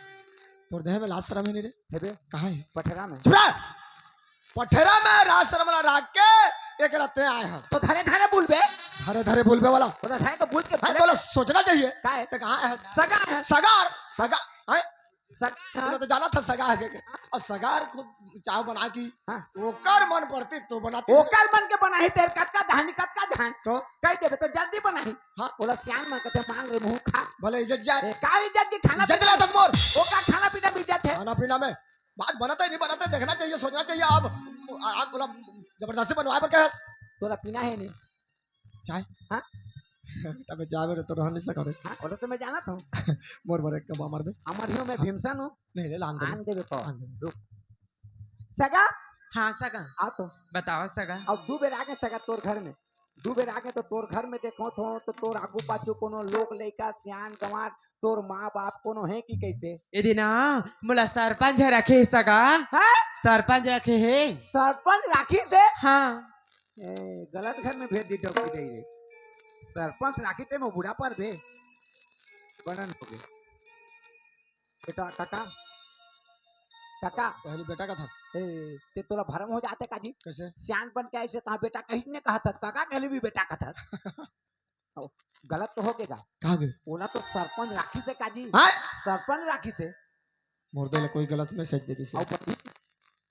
तोर देह में लाज शरम हे नहीं रे? हेबे। कहाँ हे? पठरा में। चुप रह! पठरा में लाज शरम ला राख के एक रत्ते आए हस। तो धरे धरे बोलबे। धरे धरे बोलबे वाला। तो धरे तो बोल के हैं, बोले। तोला सोचना चाहिए। का हे? ते कहाँ आए हस? सगा हे। सगार, सगा, हैं? सगा। तोला तो जाना था सगा हे के। और सगार खुद चाव बना की। हाँ। ओकर मन पड़ती तो बनाती। ओकर मन के बनाही तेर कतका जहानी, कतका जहान। तो? कह देबे तो जल्दी बनाही। हाँ। बोला सियान मन कथे मांग रे मुंह खा। भले इज्जत जाए। ए, का इज्जत की खाना इज्जत पीना ला दस मोर। ओकर खाना पीना भी इज्जत हे। खाना पीना में बात बनत हे, नहीं बनत हे, देखना चाहिए, सोचना चाहिए। अब, अब बोला जबरदस्ती बनवाए बर कहे हस? तोला पीना हे नहीं? चाय? हाँ? अबे चाय में तो रहन नहीं सका रे। हाँ, बोला तो मैं जानत हूँ। मोर बर एक कप अमर दे। अमर ही हूँ मैं, हाँ। भीमसन हूँ। नहीं ले, लान दे। आन देबे तो। आन दे। रुक। सगा? हाँ, सगा। आ तो। बताओ, सगा। अब दू बेर आगे सगा तोर घर में। दू बेर आगे तो तोर घर में देखो थो, तो तोर आगू पाछू कोनो लोग, लइका, सियान, गंवार, तोर माँ बाप कोनो हे कि कइसे? ए दे ना, मोला सरपंच ह रखे हे सगा। हैं? सरपंच रखे हे। सरपंच राखिस हे? हाँ। ए, गलत घर में भेज दी डौकी दई रे। सरपंच राखिस ते में बूढ़ा पर बे। बनन हो गे। बेटा, काका, काका। पहले बेटा कथस। ए, ते तोला भरम हो जाथे काजी? कइसे? सियान बन के आइस हे, तहाँ बेटा कहीं नहीं कहत हस, काका कहले भी बेटा कथस। ओ, गलत तो हो गे गा। का हो गे? ओला तो सरपंच राखिस हे काजी। हाँ? सरपंच राखिस हे। मोर दे ले कोई गलत message दे दिस हे। अउ बनी?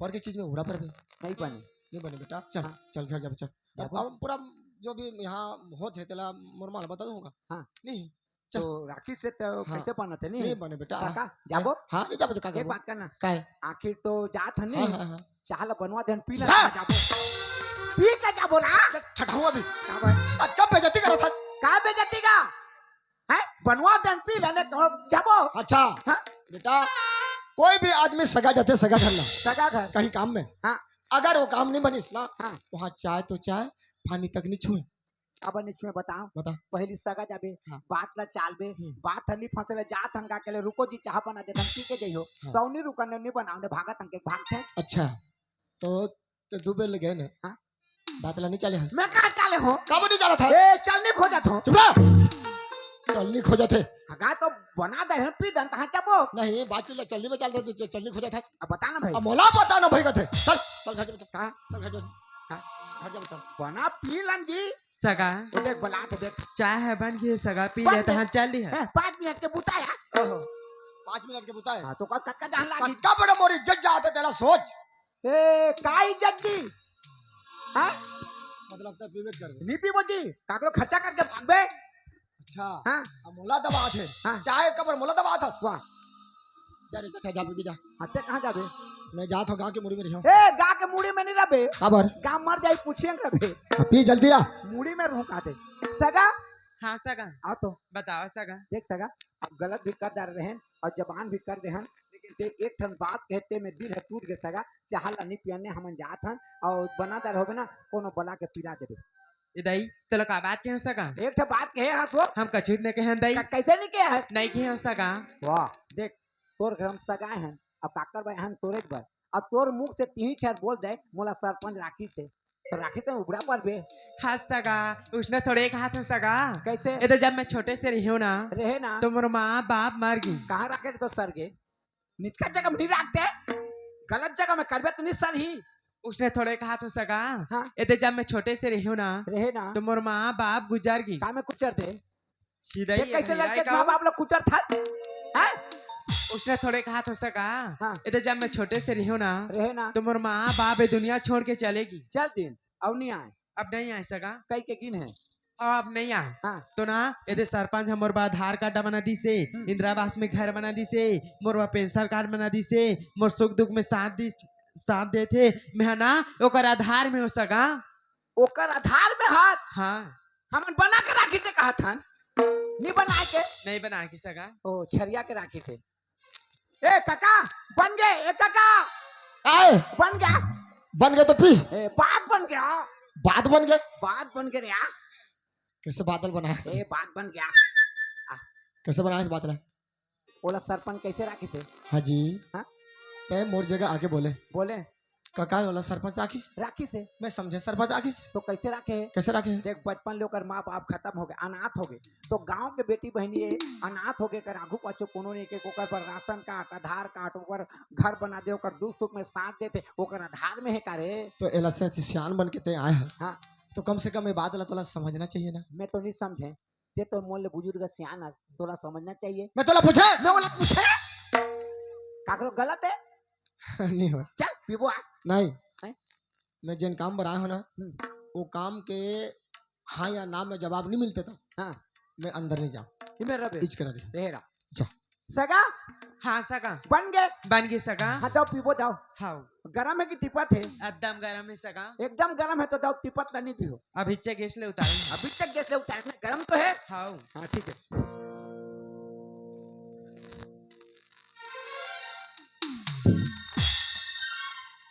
पर के चीज में उड़ा पर बे। नहीं बने। नहीं बने बेटा, चल, हाँ। चल घर जा बच्चा। अब, जाबो? अब पूरा जो भी यहाँ होत हे, तेला मोर माँ ल बता दूंगा। हाँ। नहीं, चल। तो राखिस हे तो हाँ। कइसे बनत हे, नहीं? नहीं बने बेटा। काका, जाबो? हाँ, नहीं जाबो तो का एक करबो? बात करना। का हे? आखिर तो जात हन, हाँ, नहीं? हाँ, हाँ। चाह ला बनवा देन, पी ला, हाँ। जाबो। पी के जाबो ना। चल, छठाऊं अभी। का भाई? अब कब बेइज्जती करत हस? का बेइज्जती का? हैं? बनवा देन, पी लेने तो जाबो। अच्छा। हाँ? बेटा, कोई भी आदमी सगा जाथे, सगा घर ना। सगा घर। कहीं काम में। हाँ। अगर वो काम नहीं बनिस ना, हाँ। वहाँ चाय तो चाय, पानी तक नहीं छुए। अब निच में बताओ। बता। पहली सगा जाबे, हाँ। बात ला चालबे, हम्म। बात हर नहीं फंसे ले, जात हन गा के ले, रुको जी, चाह बना दे, हम पी के जइहो। हाँ। तो नहीं रुकन, नहीं बनाओ, ने भागत हन के भागथे। अच्छा, तो, तो दू बेर ले गए ना? हाँ। बात ला नहीं चाले हस? मैं कहाँ चाले हो? काबर नहीं चालत हस? ए, चलनी खोजत हो। चुप रह। चलनी खोजत हे। अगा तो बना दे, हम पी दन, तहाँ जाबो। नहीं, बात चल, चलनी में चाल दे, तो च-, चलनी खोजत हस। अब बता ना भाई। अब मोला बता ना भाई कथे। चल, चल घर जा, चल। कहाँ? चल घर जा। हाँ। घर जा, चल। बना पी लन जी। सगा। वो देख, बला तो देख। चाय ह बन गे सगा, पी बन ले गे। तहाँ चल दी हे। ए, पाँच मिनट के बुता हे। ओहो, पाँच मिनट के बुता हे। हाँ, तो का, कतका जान लागी? कतका बड़ा मोर इज्जत जात हे, तेला सोच। ए, का इज्जत की? हाँ? मतलब, तैं पीबेच करबे? नहीं पीबो जी, काकरो खर्चा करके भागबे। अच्छा। हाँ। अब मोला दबात हे। हाँ। चाय काबर मोला दबात हस? वाह। जा रे, जा, जा, जा, पी जा। हाँ, तैं कहाँ जाबे? मैं जात हूँ, गाँव के मुड़ी में रहिहूँ। ए, गाँव के मुड़ी में नहीं रहबे। काबर? गाँव मर जाई, पूछिए रहबे। हाँ, पी जल्दी आ। मुड़ी में रहूँ काते। सगा? हाँ, सगा। आ तो। बताओ, सगा। देख, सगा, अब गलत भी कर डारे रहेन अउ जबान भी कर देहन, लेकिन तैं एक ठन बात कहे ते में दिल ह टूट गे सगा, चाह ला नहीं पियन, हमन जात हन अउ बना दर होबे ना, कोनो बला के पिला देबे। ए दाई, तोला का बात कहे हँव सगा? एक ठन बात कहे हस वो। हम कछु नहीं कहे हन दाई। क-, कइसे नहीं कहे हस? नहीं कहे हँव सगा। वाह, देख, तोर घर हम सगा हन, अब काकर बर हन तोरे बर, अब तोर मुख से तिही छर बोल दे, मोला सरपंच राखिस हे। तो राखिस हे उबड़ा परबे। हाँ सगा, उसने थोड़े कहा था सगा। कइसे? ए तो जब मैं छोटे से रहिहूँ ना, रहे ना। तो मोर माँ बाप मर गे। कहाँ राखे तो सर गे? निचका जगह में नहीं राखते, गलत जगह में करबे तो नहीं सर ही। उसने थोड़े कहा था सगा। हाँ। ए तो जब मैं छोटे से रहिहूँ ना, रहे ना। तो मोर माँ बाप गुजर गे। का में गुजर दे? सीधा ये ही कइसे है, लड़के आई माँ बाप लोग कुचर था? हैं? उसने थोड़े कहा था सगा। हाँ। ए तो जब मैं छोटे से रहिहूँ ना, रहे ना। तो मोर माँ बाप ये दुनिया छोड़ के चले गे। चल दिन, अब नहीं आए। अब नहीं आए सगा। कई के गिन है। अब नहीं आए। हाँ। तो ना, ए दे सरपंच ह मोर बर आधार कार्ड बना दिस हे, हम्म। इंदिरा आवास में घर बना दिस हे, मोर बर पेंशन कार्ड बना दिस हे, मोर सुख दुख में साथ दिस, साथ देथे। मैं ह ना, ओकर आधार में हँव सगा। ओकर आधार में हाथ? हाँ। हमन बना के राखिस हे कहत हन। नहीं बनाए के? नहीं बनाए के सगा। ओ, छरिया के राखिस हे। ए काका, बन गे, ए काका। आए। बन गया। बन गे तो पी। ए, बात बन गया। बात बन गे? बात बन गे रे, आ। कइसे बादल बनाए हस? ए, बात बन गया। कइसे बनाए हस बात ला? ओला सरपंच कइसे राखिस हे? हाँ जी। हाँ? तैं मोर जगह आके बोले। बोले। काका ओला सरपंच राखिस? राखिस हे। मैं समझे सरपंच राखिस। तो कइसे राखे हे? कइसे राखे हे? देख, बचपन ले ओकर माँ बाप खतम हो गे, अनाथ हो गे, तो गाँव के बेटी बहिनी ये अनाथ हो गे, कर आगू पाछू कोनो नहीं के, ओकर बर राशन कार्ड, आधार कार्ड, ओकर घर बना दे, ओकर दुख सुख में साथ देथे, ओकर आधार में हे का रे? तो एला से सियान बन के तैं आए हस, हाँ। तो कम से कम ये बात ला तोला समझना चाहिए ना। मैं तो नहीं समझे, तैं तो मोर ले बुजुर्ग सियान हस, तोला समझना चाहिए। मैं तोला पूछे? मैं ओला पूछे? काकरो गलत हे? नहीं हो। चल, पीबो आ। नहीं। हैं? मैं जेन काम बर आए हँव ना, हम्म। वो काम के हाँ या ना में जवाब नहीं मिलथे तो हाँ। मैं अंदर नहीं जाँव। इमे रबे। इच करा दे। तेरा। जा। सगा? हाँ, सगा। बन गे? बन गे, सगा। हाँ, दव पीबो, दव। हाँ। गरम हे कि तिपत हे? एकदम गरम हे, सगा। एकदम गरम हे तो दव तिपत ला नहीं दिहो। अभी चे गैस ले उतारे। अभी चे गैस ले उतारे, गरम तो हे? हाँ। हाँ, ठीक हे।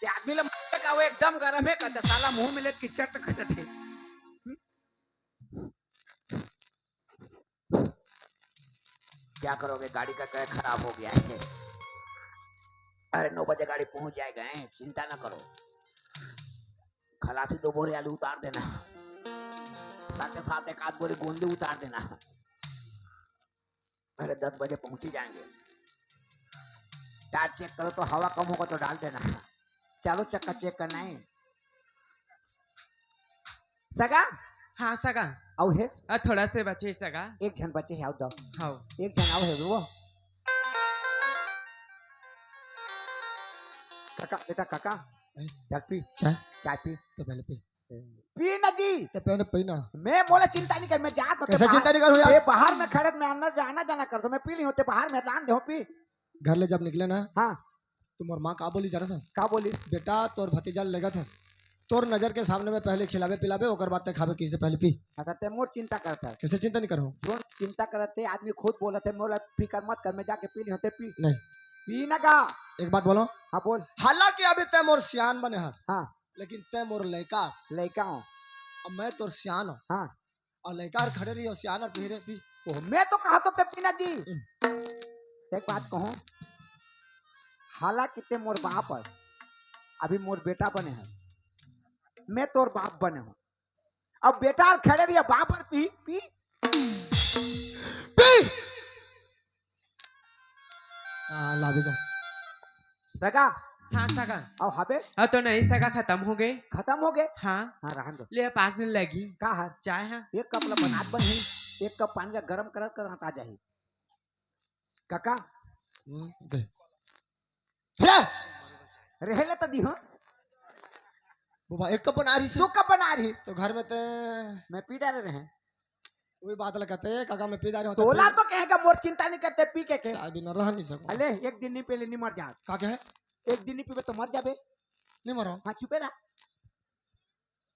ये आदमी ला मारे का वो एकदम गरम हे, कहता साला मुंह में ले कीचड़ तक करत हे। हम्म? क्या करोगे, गाड़ी का टायर खराब हो गया है। अरे, नौ बजे गाड़ी पहुंच जाएगा, हैं? चिंता ना करो। खलासी दो बोरे आलू उतार देना, साथ के साथ एक आध बोरी गोंदली उतार देना। अरे, दस बजे पहुंच ही जाएंगे। टायर चेक करो तो हवा कम होगा तो डाल देना। चारों चक्का चेक करना है। सगा? हाँ सगा। अउ हे? अ, थोड़ा से बचे सगा। एक झन बचे हे, अउ दो। हाँ। एक झन अउ हे वो। काका, बेटा काका, हैं? जल पी। चाय? चाय पी। तो पहले पी। पी ना जी। तो पहले पी ना। मैं मोला चिंता नहीं कर, मैं जात होते कैसे बाहर। चिंता नहीं करूँ यार? ये बाहर में खड़त में अंदर जाना जाना कर दो, मैं पी ली होते बाहर में लान दे हो पी। घर ले जब निकले ना, हाँ। तो मोर माँ का बोली जानत हस? का बोली? बेटा, तोर भतीजा ल लेगत हस, तोर नजर के सामने में पहले खिलावे पिलावे, ओकर बाद ते खावे, किसे पहले पी। अच्छा, ते मोर चिंता करत हस। कैसे चिंता नहीं करूँ? जोन चिंता करत हे, आदमी खुद बोलत हे, मोला फिकर मत कर, मैं जाके पी ली होते पी। नहीं। पी ना का? एक बात बोलो। हाँ, बोल। हालांकि अभी ते मोर सियान बने हस। हाँ। लेकिन ते मोर लइका हस। लइका हूँ। अब मैं तोर सियान हूँ। हाँ। अउ लइका हर खड़े रही अउ सियान हर पी रे पी। ओ, मैं तो कहा तो ते पीना जी। हम्म। एक बात कहूँ, हालांकि ते मोर बाप हर, अभी मोर बेटा बने हर, मैं तोर बाप बने हूँ। अब बेटा हर खड़े रही, बाप हर पी, पी। पी। हाँ, लाबे जा। सगा। हाँ, सगा। अउ हबे? अब तो नहीं सगा, खतम हो गे। खतम हो गे? हाँ। हाँ, रहन दो। ले, अब आग नहीं लगी। का हर? चाय है। एक कप ला बनात बनही, एक कप पानी ला गरम करत करत आ जाही। काका। हम्म, दे। रे! रहेला त दिहो। बाबा, एक कप बना रही से। दो कप बना रही। तो घर में ते मैं पी डाले रहे। वही बात लगते, काका मैं पी जा रहे हूँ, तोला पी- तो कहेगा, मोर चिंता नहीं करते, पी के के। चाय बिना रह नहीं सकूँ। अले, एक दिन नहीं पीले, नहीं मर जा। का कहे? एक दिन नहीं पीबे तो मर जाबे। नहीं मरो। हाँ, चुपे रह।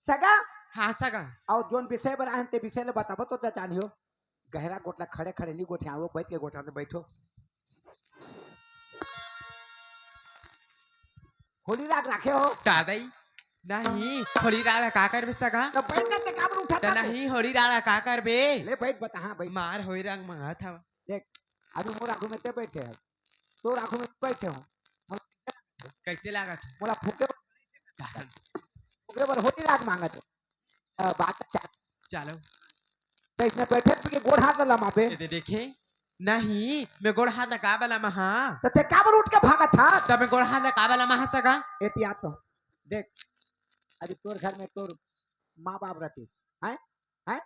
सगा? हाँ, सगा। अउ जोन विषय बर आए हन, ते विषय ले बताबो तो जानियो। गहरा गोठला खड़े खड़े नहीं गोठियाओ, बैठ के गोठियाओ, तो बैठो। होली राग राखे हो? दादाई, नहीं, होली राग का करबे सगा? तो बैठ के ते काबर उठा त था? नहीं, होली राग का करबे? ले बैठ, बता, हाँ, बैठ। मार होली राग मंगात हव। देख, अभी मोर आगू में ते बैठे है, तोर आगू में बैठे हो। कैसे लागत? मोला फूके बर, फूके बर होली राग मांगत हो। अ, बात चा- चलो। तो इसने बैठे पी के गोड़ हाथ लमाबे। ये दे देखे? नहीं, मैं गोड़ हाथ लगा वाला महा। तो ते काबर उठ के भागत हा? तब मैं गोड़ हाथ लगा वाला महा सगा। एतिया तो देख, अरे तोर घर में तोर माँ बाप रहती, हैं? हैं?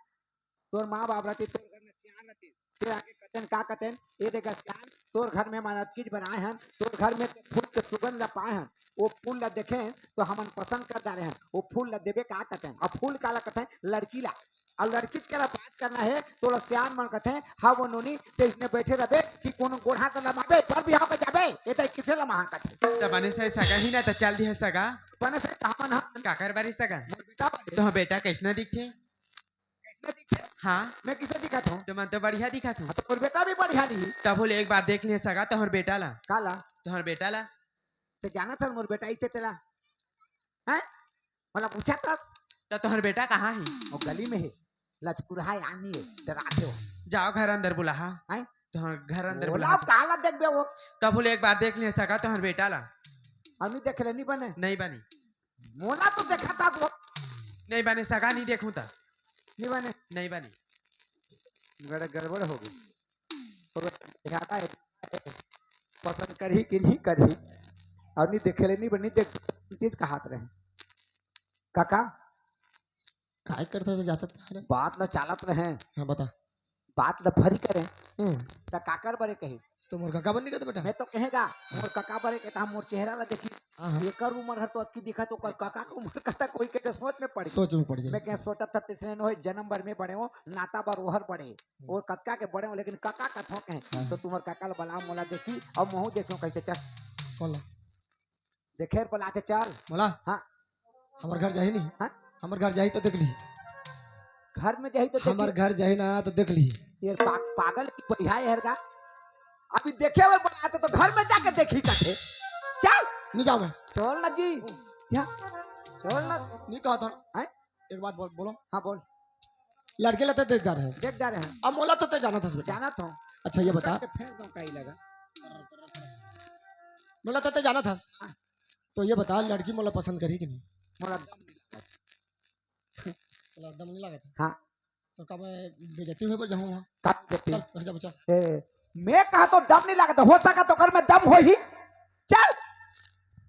तोर माँ बाप रहती, तोर घर में सियान रहती। फिर आगे कतन का कतन, ये देखा सियान, तोर घर में मानत कीज बनाए हन, तोर घर में तो फूल के सुगंध ला पाए हन, वो फूल ला देखे तो हमन पसंद कर डारे हन, वो फूल ला देबे का कतन, अब फूल काला कतन, लड़की ला, अब लड़की के ला बात करना है, तो ला सियान मन कथे, हाँ वो नोनी, ते इसने बैठे रहबे कि कोनो गोड़ हाथ लमाबे, पर बिहाव के जाबे, ये तो किसे लमहा कथे। त बने सही सगा ही ना, त चल दिहे सगा। बने सही त हमन ह। काकर बारी सगा? मोर बेटा बारी। तो हाँ बेटा, कैसना दिखथे? कैसना दिखथे? हाँ। मैं किसे दिखत हूँ? तो मन तो बढ़िया दिखत हूँ। हाँ, तो मोर बेटा भी बढ़िया दिही। तब बोले एक बार देख लिहे सगा, तोहर बेटा ला। का ला? तोहर बेटा ला। ते जानत हस मोर बेटा इसे तेला? हैं? मोला पूछत हस? त तोहर बेटा कहाँ हे? वो गली में हे। लचकुरहा आनी हे, डरात हे वो। जाओ घर अंदर बुलाहा। हैं? तोहर घर अंदर बोला, बुलाहा। काला देखबे वो? तब बोले एक बार देख लिहे सगा तोहर बेटा ला। हम नहीं देख ले, नहीं बने। नहीं बने। मोला तो देखा था वो। नहीं बने सगा, नहीं देखूं त। नहीं बने। नहीं बने। गड़-, गड़बड़ हो गई। और ज्यादा है, पसंद करही कि नहीं करही? और नहीं देखे ले, नहीं बनी देख, चीज का हाथ रहे। काका? काय करता था जाता था रे? बात ल चालत रहे। हाँ, बता। बात ल फरी करे। हम्म। त काकर बरे कही? तो मोर काका बन नहीं कहते बेटा? मैं तो कहेगा, मोर काका बरे कहता, मोर चेहरा ला देखी। हाँ, हाँ। एकर उम्र हर तो अतकी दिखत, ओकर काका के उम्र कता, कोई के तो सोच में पड़ गई। सोच में पड़ गई। मैं कहे सोचत था, तीसरे नो जन्म बर में बड़े हो, नाता बर ओहर बड़े। वो कतका के बड़े हो, लेकिन काका कथों के। हाँ। तो तुम्हर काका ला बला मोला देखी, और महू देखो कैसे चल। बोला। देखे बला के चल। बोला। हाँ। हमर घर जाही नहीं। हाँ? हमर घर जाही तो देख ली। घर में जाही तो हमर देखी। घर जाही ना तो देख ली। ये पा-, पागल की बढ़िया है का? अभी देखे हुए बला तो, तो घर में जाके देखी कथे। चल। नहीं जाओ मैं। चल ना जी। क्या? चल ना। नहीं कहा था। हैं? एक बात बोल, बोलो। हाँ, बोल। लड़की ला ते देख डारे हस। देख डारे हस। अब मोला तो ते जानत हस बेटा। जानत हूँ। अच्छा, ये बता। के फेंक दो काई लगा। मोला तो ते जानत हस। हाँ। तो ये बता, लड़की मोला पसंद करही कि नहीं? मोला मोला दम नहीं लागत है। हाँ। तो का मैं बेइज्जती होए बर जाहूँ वहाँ? का बेइज्जती? चल, घर जा बच्चा। ए, मैं कहा तो दम नहीं लागत, हो सका तो घर में दम होही। चल।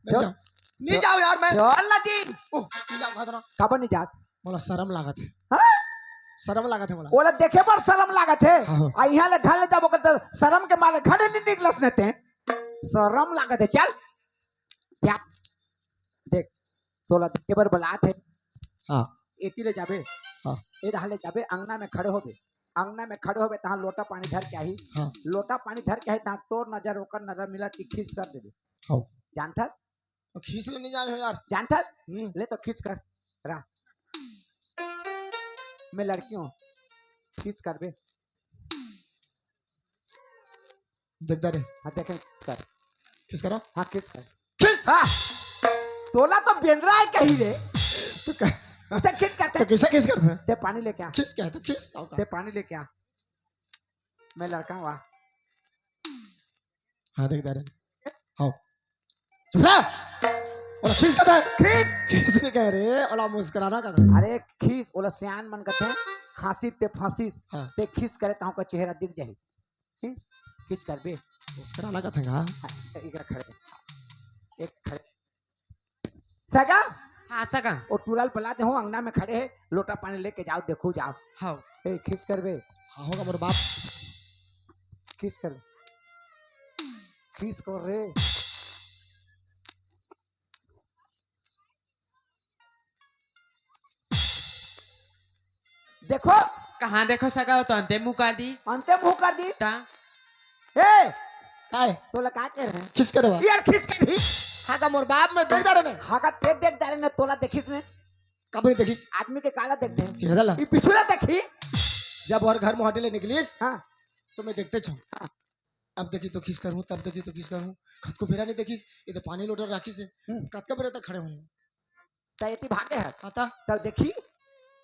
नहीं चल। जाऊँ। नहीं चल। जाऊँ यार मैं। चल ना जी। ओह, नहीं जाऊँ, कहा था ना। काबर नहीं जात? मोला शरम लागत है। हाँ? शरम लागत है मोला। ओला देखे बर शरम लागत है। हाँ, हाँ। आ यहाँ ले घर ले जाबो करते शरम के मारे घरे नहीं निकलस ने ते। शरम लागत है, चल। क्या? देख, तोला देखे बर बलात है। हाँ। एती ले जाबे। हाँ। ए डहा ले जाबे, अंगना में खड़े होबे। अंगना में खड़े होबे, तहाँ लोटा पानी धर के आही। हाँ। लोटा पानी धर के आही, तहाँ तोर नजर, ओकर नजर मिला, ती खीस कर देबे। हाँ। जानथस? तो खीस ले नहीं जाने हो यार। जानथस? हम्म। ले तो खीस कर। रा। मैं लड़की हूँ। खीस करबे। देख डारे। हाँ, देखे, कर। खीस करो। हाँ, खीस कर। खीस। हाँ। तोला तो बेंदरा है कहीं रे। तो क-, उसे खीस करते। तो किसे खीस करते हैं? ते पानी लेके आ। खीस क्या है? तो खीस। आओ का? ते पानी लेके आ। मैं लड़का हूँ, आ। हाँ, देख डारे। हाँ। चुप रह। ओला खीस कहता है। खीस। खीस नहीं कह रहे, ओला मुस्कुराना कहता है। अरे खीस, ओला सियान मन कहते हैं, खांसी ते फांसी, हाँ। ते खीस करे, ताहू का चेहरा दिख जाही। खीस, खीस करबे। मुस्कुराना कहते हैं, हाँ। हाँ, एक खड़े। एक खड़े। सगा? हाँ, सगा। ओ टूरा ल बला दे हो, अंगना में खड़े है, लोटा पानी लेके जाओ, देखो जाओ। हाँ। ए, खीस करबे। हाँ, होगा मोर बाप। खीस कर। खीस कर रे। देखो। कहाँ देखो सगा, वो तो अंते मुँह कर दिस। अंते मुँह कर दिस। ता? ए! काय? तोला का कह रहे हैं? खीस करे बा? यार खीस कर भी। हाँ का मोर बाप मैं देख डारे ने। हाँ का ते देख डारे ने, तोला देखिस ने। कब नहीं देखिस? आदमी के काला देखते हैं। चेहरा ला। ये पिछुला देखी। जब हर घर मुहाटे ले निकलिस, हाँ। तो मैं देखते छो। हाँ। अब देखी तो खीस करूँ, तब देखी तो खीस करूँ। खुद को बेरा नहीं देखिस, ये तो पानी लोटा राखिस है। हम्म। कतका बेरा तक खड़े हुए हैं? त एती भागे हस। हाँ, त? तब देखी,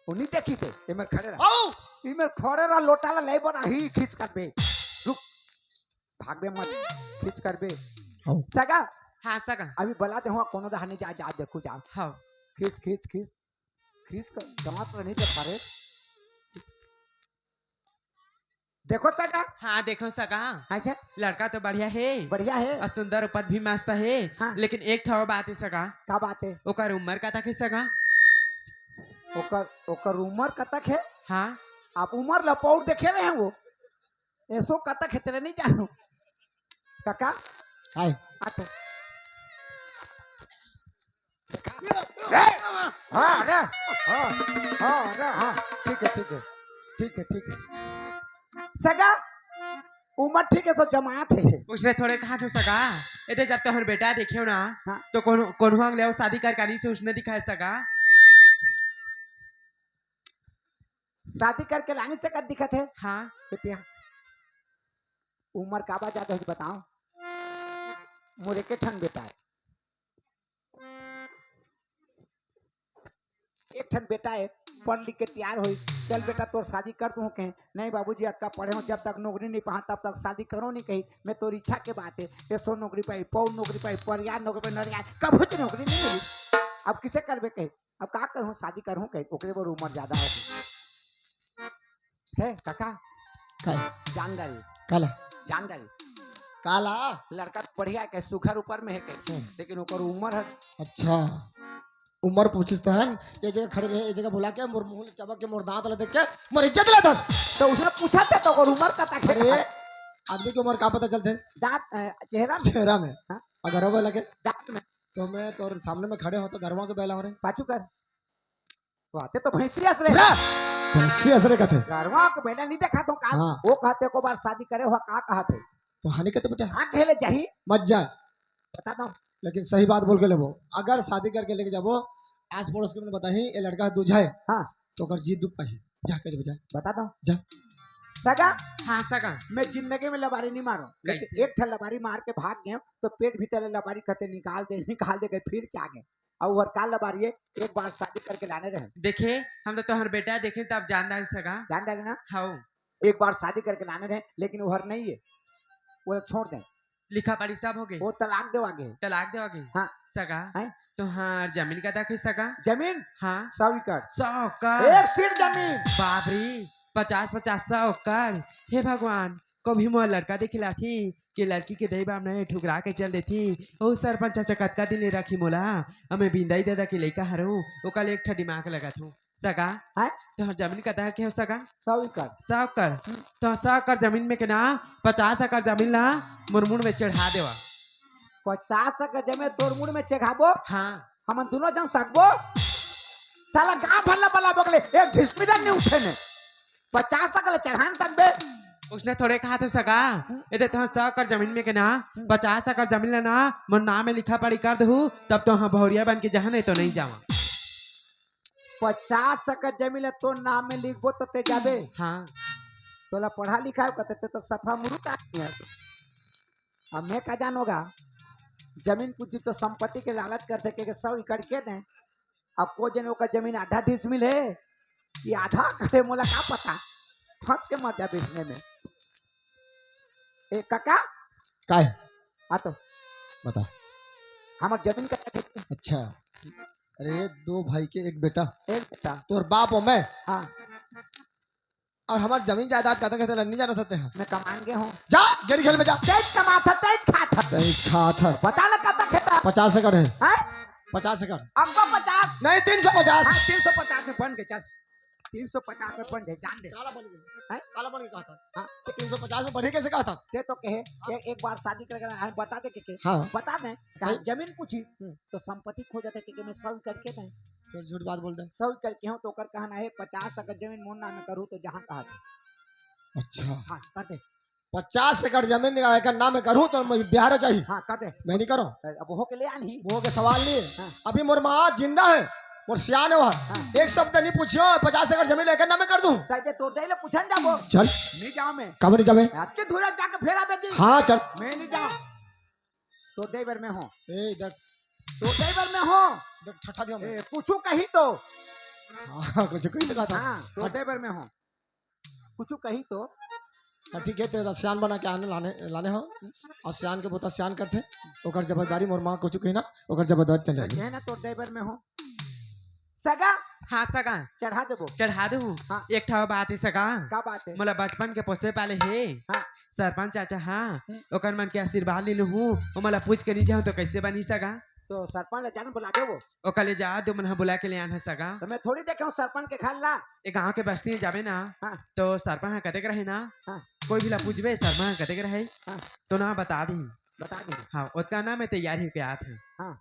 वो नहीं देखिस हे, एमर खड़े रह। आओ! एमर खड़े रह, लोटा ला ले बना ही, खीस करबे। रुक, भागबे मत, खीस करबे। आओ। सगा? हाँ, सगा। अभी बला दे हुआ, कोनो दहा नहीं जा, जा, देखो, जा। हाँ। खीस, खीस, खीस। खीस कर, दांत ला नहीं देखा रे। देखो सगा। हाँ, देखो सगा। अच्छा। लड़का तो बढ़िया हे। बढ़िया हे। अउ सुंदर उपज भी मस्त हे। हाँ। लेकिन एक ठो बात हे सगा। का बात हे? ओकर उमर कतक हे सगा? ओकर, ओकर उमर कतक हे? हाँ। आप उमर ला पौर देखे रहे हैं वो। एसो कतक हे तेरे नहीं जानो। काका? हाय। आ तो। ए! हाँ, अरे, हाँ, हाँ, अरे, हाँ, ठीक हे, ठीक हे, ठीक हे, ठीक हे। सगा, उमर ठीक हे, सो जमात हे। उसने थोड़े कहा थे सगा, एदे जब तोहर बेटा देखे हो ना, हाँ। तो कौन, कौन हुआ ले शादी कर कानी से उसने दिखाए सगा। शादी करके लानी से कब दिखत हे? हाँ। बेटिया, उमर का बा ज्यादा हो बताओ, मोर एक ठन बेटा हे। एक ठन बेटा हे, पढ़ लिख के तैयार होई, चल बेटा तोर शादी कर दूँ कहे, नहीं बाबूजी अतका पढ़े हो, जब तक नौकरी नहीं पाहा तब तक शादी करो नहीं कही, मैं तोर इच्छा के बात हे, एसो नौकरी पाई, पौर नौकरी पाई, परियार नौकरी पाई, नरियार, कभू तो नौकरी नहीं मिली, अब किसे करबे कही, अब का करहूँ, शादी करहूँ कही, ओकरे बर उमर ज्यादा हो हे काका। काय? जान डारे। काला? जान डारे। काला? लड़का तो बढ़िया हे, सुघर ऊपर में हे के, हम्म। लेकिन ओकर उमर हे। अच्छा, उमर पूछिस तहन, ये जगह खड़े रहे, ये जगह बुला के, मोर मुंह ले चबक के, मोर दांत ला देख के, मोर इज्जत ला दस। तो उसने पूछा था तो ओकर उमर कतक हे? अरे, आदमी के उमर का पता चलथे? दांत, अ, चेहरा में? चेहरा में। हाँ। अगर वो लगे? दांत में। तो मैं तोर सामने में खड़े हो तो गरवा के बैला हो रे। पाछू कर। वाह, ते तो भैंसी अस रे। चुप रह। भैंसी अस रे कथे। गरवा के बैला नहीं देखा तो का? हाँ। वो कहते को बार शादी करे हुआ का कहते? तो हानि कहते बेटा। हाँ, घेले जाही। मत जा। बता दो। लेकिन सही बात बोल के लेबो। अगर शादी करके लेके जाबो, आस पड़ोस के मन बताही, ये लड़का दूजा हे। हाँ। तो अगर जी दुख पाही, जा कह दे जा। बता दो। जा। सगा। हाँ, सगा। मैं जिंदगी में लबारी नहीं मारो। लेकिन कैसे? एक ठन लबारी मार के भाग गए, तो पेट भीतर ले लबारी कहते निकाल दे, निकाल दे गए, फिर क्या गए? अउ ओहर काल लबारी हे, एक बार शादी करके लाने रहे। देखे, हम तो तोहर बेटा देखे तब जान दान सगा। जान दान ना? हव। एक बार शादी करके लाने रहे, लेकिन ओहर नहीं हे, वो छोड़ दे। लिखा पढ़ी सब हो गए? वो तलाक देवा गे। तलाक देवा गे? हाँ। सगा? हैं? तोहार जमीन कतक हे सगा? जमीन? हाँ। सौ एकड़। सौ एकड़? एक सीट जमीन। बाप रे, पचास पचास सौ एकड़। हे भगवान, कभी मोर लड़का देखे लाथी कि लड़की के दई बाप नहीं ठुकरा के चल देथी। ओ सरपंच चाचा कतका दिन ले रखी मोला, अमे बिंदाई दादा के लइका हरहूँ, ओकर ले एक ठा दिमाग लगाथूँ। सगा, हैं? तोहर जमीन कतक के हो सगा? सौ एकड़। सौ एकड़? हम्म। तो सौ एकड़ जमीन में के ना, पचास एकड़ जमीन ला मोर मुड़ में चढ़ा देवा। पचास एकड़ जमीन तोर मुड़ में चढ़ाबो? हाँ। हमन दोनों जन सकबो? साला गांव भर ला बला बगले, एक ढिसमिला नहीं उठे ने। पचास एकड़ चढ़ान तक बे। उसने थोड़े कहा था सगा, हम्म। ये दे तोहर सौ एकड़ जमीन में के ना, हम्म। पचास एकड़ जमीन ला ना, मोर नाम में लिखा पढ़ी कर दहू, तब तो हम भौरिया बन के जहाँ नहीं तो नहीं जावा। पचास एकड़ जमीन ला तोर नाम में लिखबो तो ते जाबे? हाँ। तोला पढ़ा लिखा हो कते, ते तो सफा मुरुख आदमी हे। अब मैं का जानोगा, जमीन कुछ तो संपत्ति के लालच करथे के, के सौ एकड़ के दे, अब को जन ओकर जमीन आधा डिसमिल हे कि आधा करे, मोला का पता, फंस के मर जाबे इसने में। ए काका, काय? आ तो बता। हमर जमीन का अच्छा। अरे, दो भाई के एक बेटा। एक बेटा। तोर बाप हो मैं। हाँ। और हमर जमीन जायदाद कतक हे तेला नहीं जानत हस तेहा। मैं कमान गे हों। जा, गेड़ी खेल में जा। तेज कमात हस, तेज खात हस। तेज खात हस। बता ना कतक हे तेला। पचास एकड़ हे। हैं? पचास एकड़। हमको पचास। नहीं, तीन सौ पचास। हाँ, तीन सौ पचास में बन के चल। तीन सौ पचास में बन जाए, जान दे। काला बन गए। हैं? काला बन के कहा था। हाँ। तो तीन सौ पचास में बढ़े कैसे कहा था? ते तो कहे, हाँ। एक, एक बार शादी करके ना, हम बता दे के, के। हाँ। बता दे, सही। जमीन पूछी, हम्म। तो संपत्ति खो जाता, क्योंकि मैं सौ करके था। फिर झूठ बात बोल दे। सौ करके हूँ, तो ओकर कहना है, पचास एकड़ जमीन मोर नाम में करूँ, तो जहाँ कहा था। अच्छा। हाँ, कर दे। पचास एकड़ जमीन निकाल के नाम में करूँ तो मैं बिहार चाहिए। हाँ, कर दे। मैं नहीं करूँ। अब हो के ले आन ही। वो के सवाल नहीं है। हाँ। अभी मोर माँ जिंदा है, मोर सियान है वहाँ। हाँ। एक शब्द नहीं पूछियो, पचास एकड़ जमीन लेकर नाम में कर दूँ। ताकि तोर दे ले पूछन जाबो। चल। नहीं जाऊँ मैं। कब नहीं जाबे? आज के धूरा जाके फेरा बेटी। हाँ, चल। मैं नहीं जाऊँ। तोर दे बर मैं हों। ए, देख। तोर दे बर मैं हों। देख, ठठा दिया मैं। ए, कुछ कही तो। हाँ, कुछ कही तो कहा था। हाँ, तोर दे बर मैं हों। कुछ कही तो। हाँ, ठीक है, तेरा सियान बना के आने लाने, लाने हो। और सियान के बोता सियान करथे, ओकर जवाबदारी मोर माँ कुछ कही ना, ओकर जवाबदारी तैं ले ले। ये ना तोर दे बर मैं हों। सगा? हाँ, सगा। चढ़ा देबो। चढ़ा देहूँ। हाँ। एक ठा बात हे सगा। का बात हे? मोला बचपन के पोसे पाले हे। हाँ। सरपंच चाचा, हाँ। हम्म। ओकर मन के आशीर्वाद ले लूँ, ओ मोला पूछ के नहीं जाऊँ तो कैसे बनी सगा? तो सरपंच ला जान बुलाबे वो। ओकर ले जा, दो मन ह बुला के ले आन ह सगा। तो मैं थोड़ी देखे हूँ सरपंच के घर ला। ए गांव के बस्ती में जाबे ना, हाँ। तो सरपंच ह कतेक रहे ना, हाँ। कोई भी ला पूछबे, सरपंच ह कतेक रहे, हाँ। तो ना बता दी। बता दी। हाँ, ओतका ना मैं तैयार होके आत हूँ। हाँ।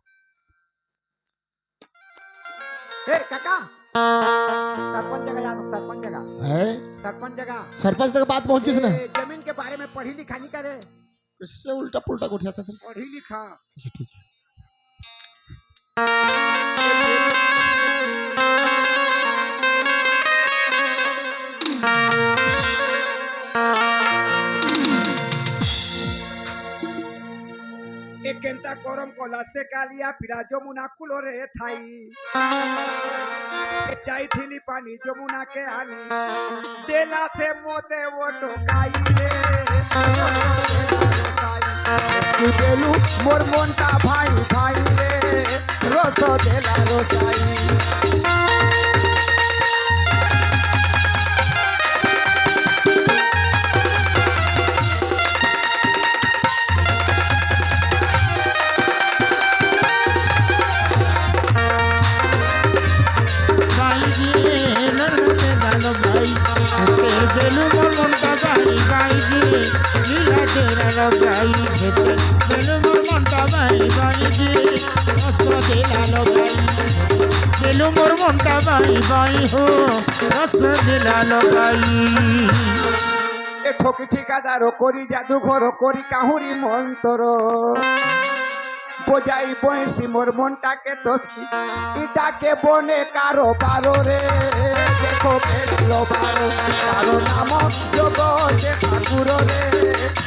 ए, काका, सरपंच जगह जा, सरपंच जगह। है? सरपंच जगह। सरपंच तक बात पहुंच गई ना? ए, जमीन के बारे में पढ़ी लिखा नहीं करे। इससे उल्टा पुल्टा गोठियाता सर। पढ़ी लिखा। अच्छा, ठीक है। एक केंता कोरम कोला से कालिया पिला जमुना कुलो रे थाई। ए जाई थी नी पानी जमुना के आनी, देला से मोते वो टोकाई रे। तू देलू मोर मोंटा भाई भाई रे, रोसो देला रोसाई। भाई जी, लड़ते लालो भाई, तेरे दिल में ममता भाई, भाई जी, लीला तेरा लो भाई, तेरे दिल में ममता भाई, भाई जी, मस्त तेरा लो भाई, दिल में ममता भाई, भाई हो, मस्त तेरा लो भाई। ए ठोकी ठिकादारो कोरी जादू घोरो कोरी काहुरी मंतरो। बोजाई बोएसी मोर मोंटा के तोसकी, इटा के बोने कारो बारो रे। देखो बेलो बारो, बारो नाम जोगो जे ठाकुर रे।